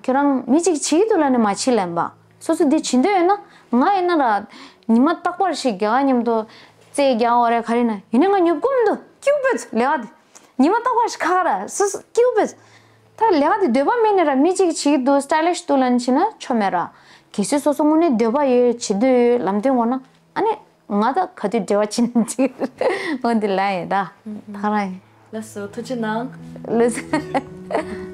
ཁྱོད་རང་མི་གཅིག་བྱེད་ཀྱི་འདུག་ལབ་ནས་མ་བྱེད་ལབ་པ། སོ་སོ་འདི་བྱེད་འདོད་ཡོད་ན་ང་ཡིན་ན་ར། ཉི་མ་རྟག་པར་ཞིག་རྒྱ་གར་མཉམ་དུ་རྩེད་རྒྱག་འོ་རེད་ག་རེ་ན་ཡིན་ན་ང་ཉོབ་ཀུམ་འདུག་སྐྱིད་པོ་ལས་ཀ་དེ། ཉི་མ་རྟག་པར་ཞིག་ཁ་ཁ་ར་སོ་སོ་སྐྱིད་པོ། ད་ལས་ཀ་དེ་འདོད་པ་མེད་ནས་ར་མི་གཅིག་བྱེད་ཀྱི་འདུག་སི་ཊའི་ལིཤ་འདུག་ལབ་ནས་བྱེད་ན་ཆོ་མེད་ར། གལ་སྲིད་སོ་སོ་དངོས་གནས་འདོད་པ་ཡོད་བྱེད་འདོད་ཡོད་ལམ་སྟོན་འོང་ན། ཨ་ནི་ང་ད་ག་དུས་འབྲེལ་བ་བྱེད་ན་ཅིག་འོ་འདི་ལ་ཡིན་ད། ད་རང་ཡིན། ལགས་སོ་ཐུགས་རྗེ་གནང་། ལགས་སོ།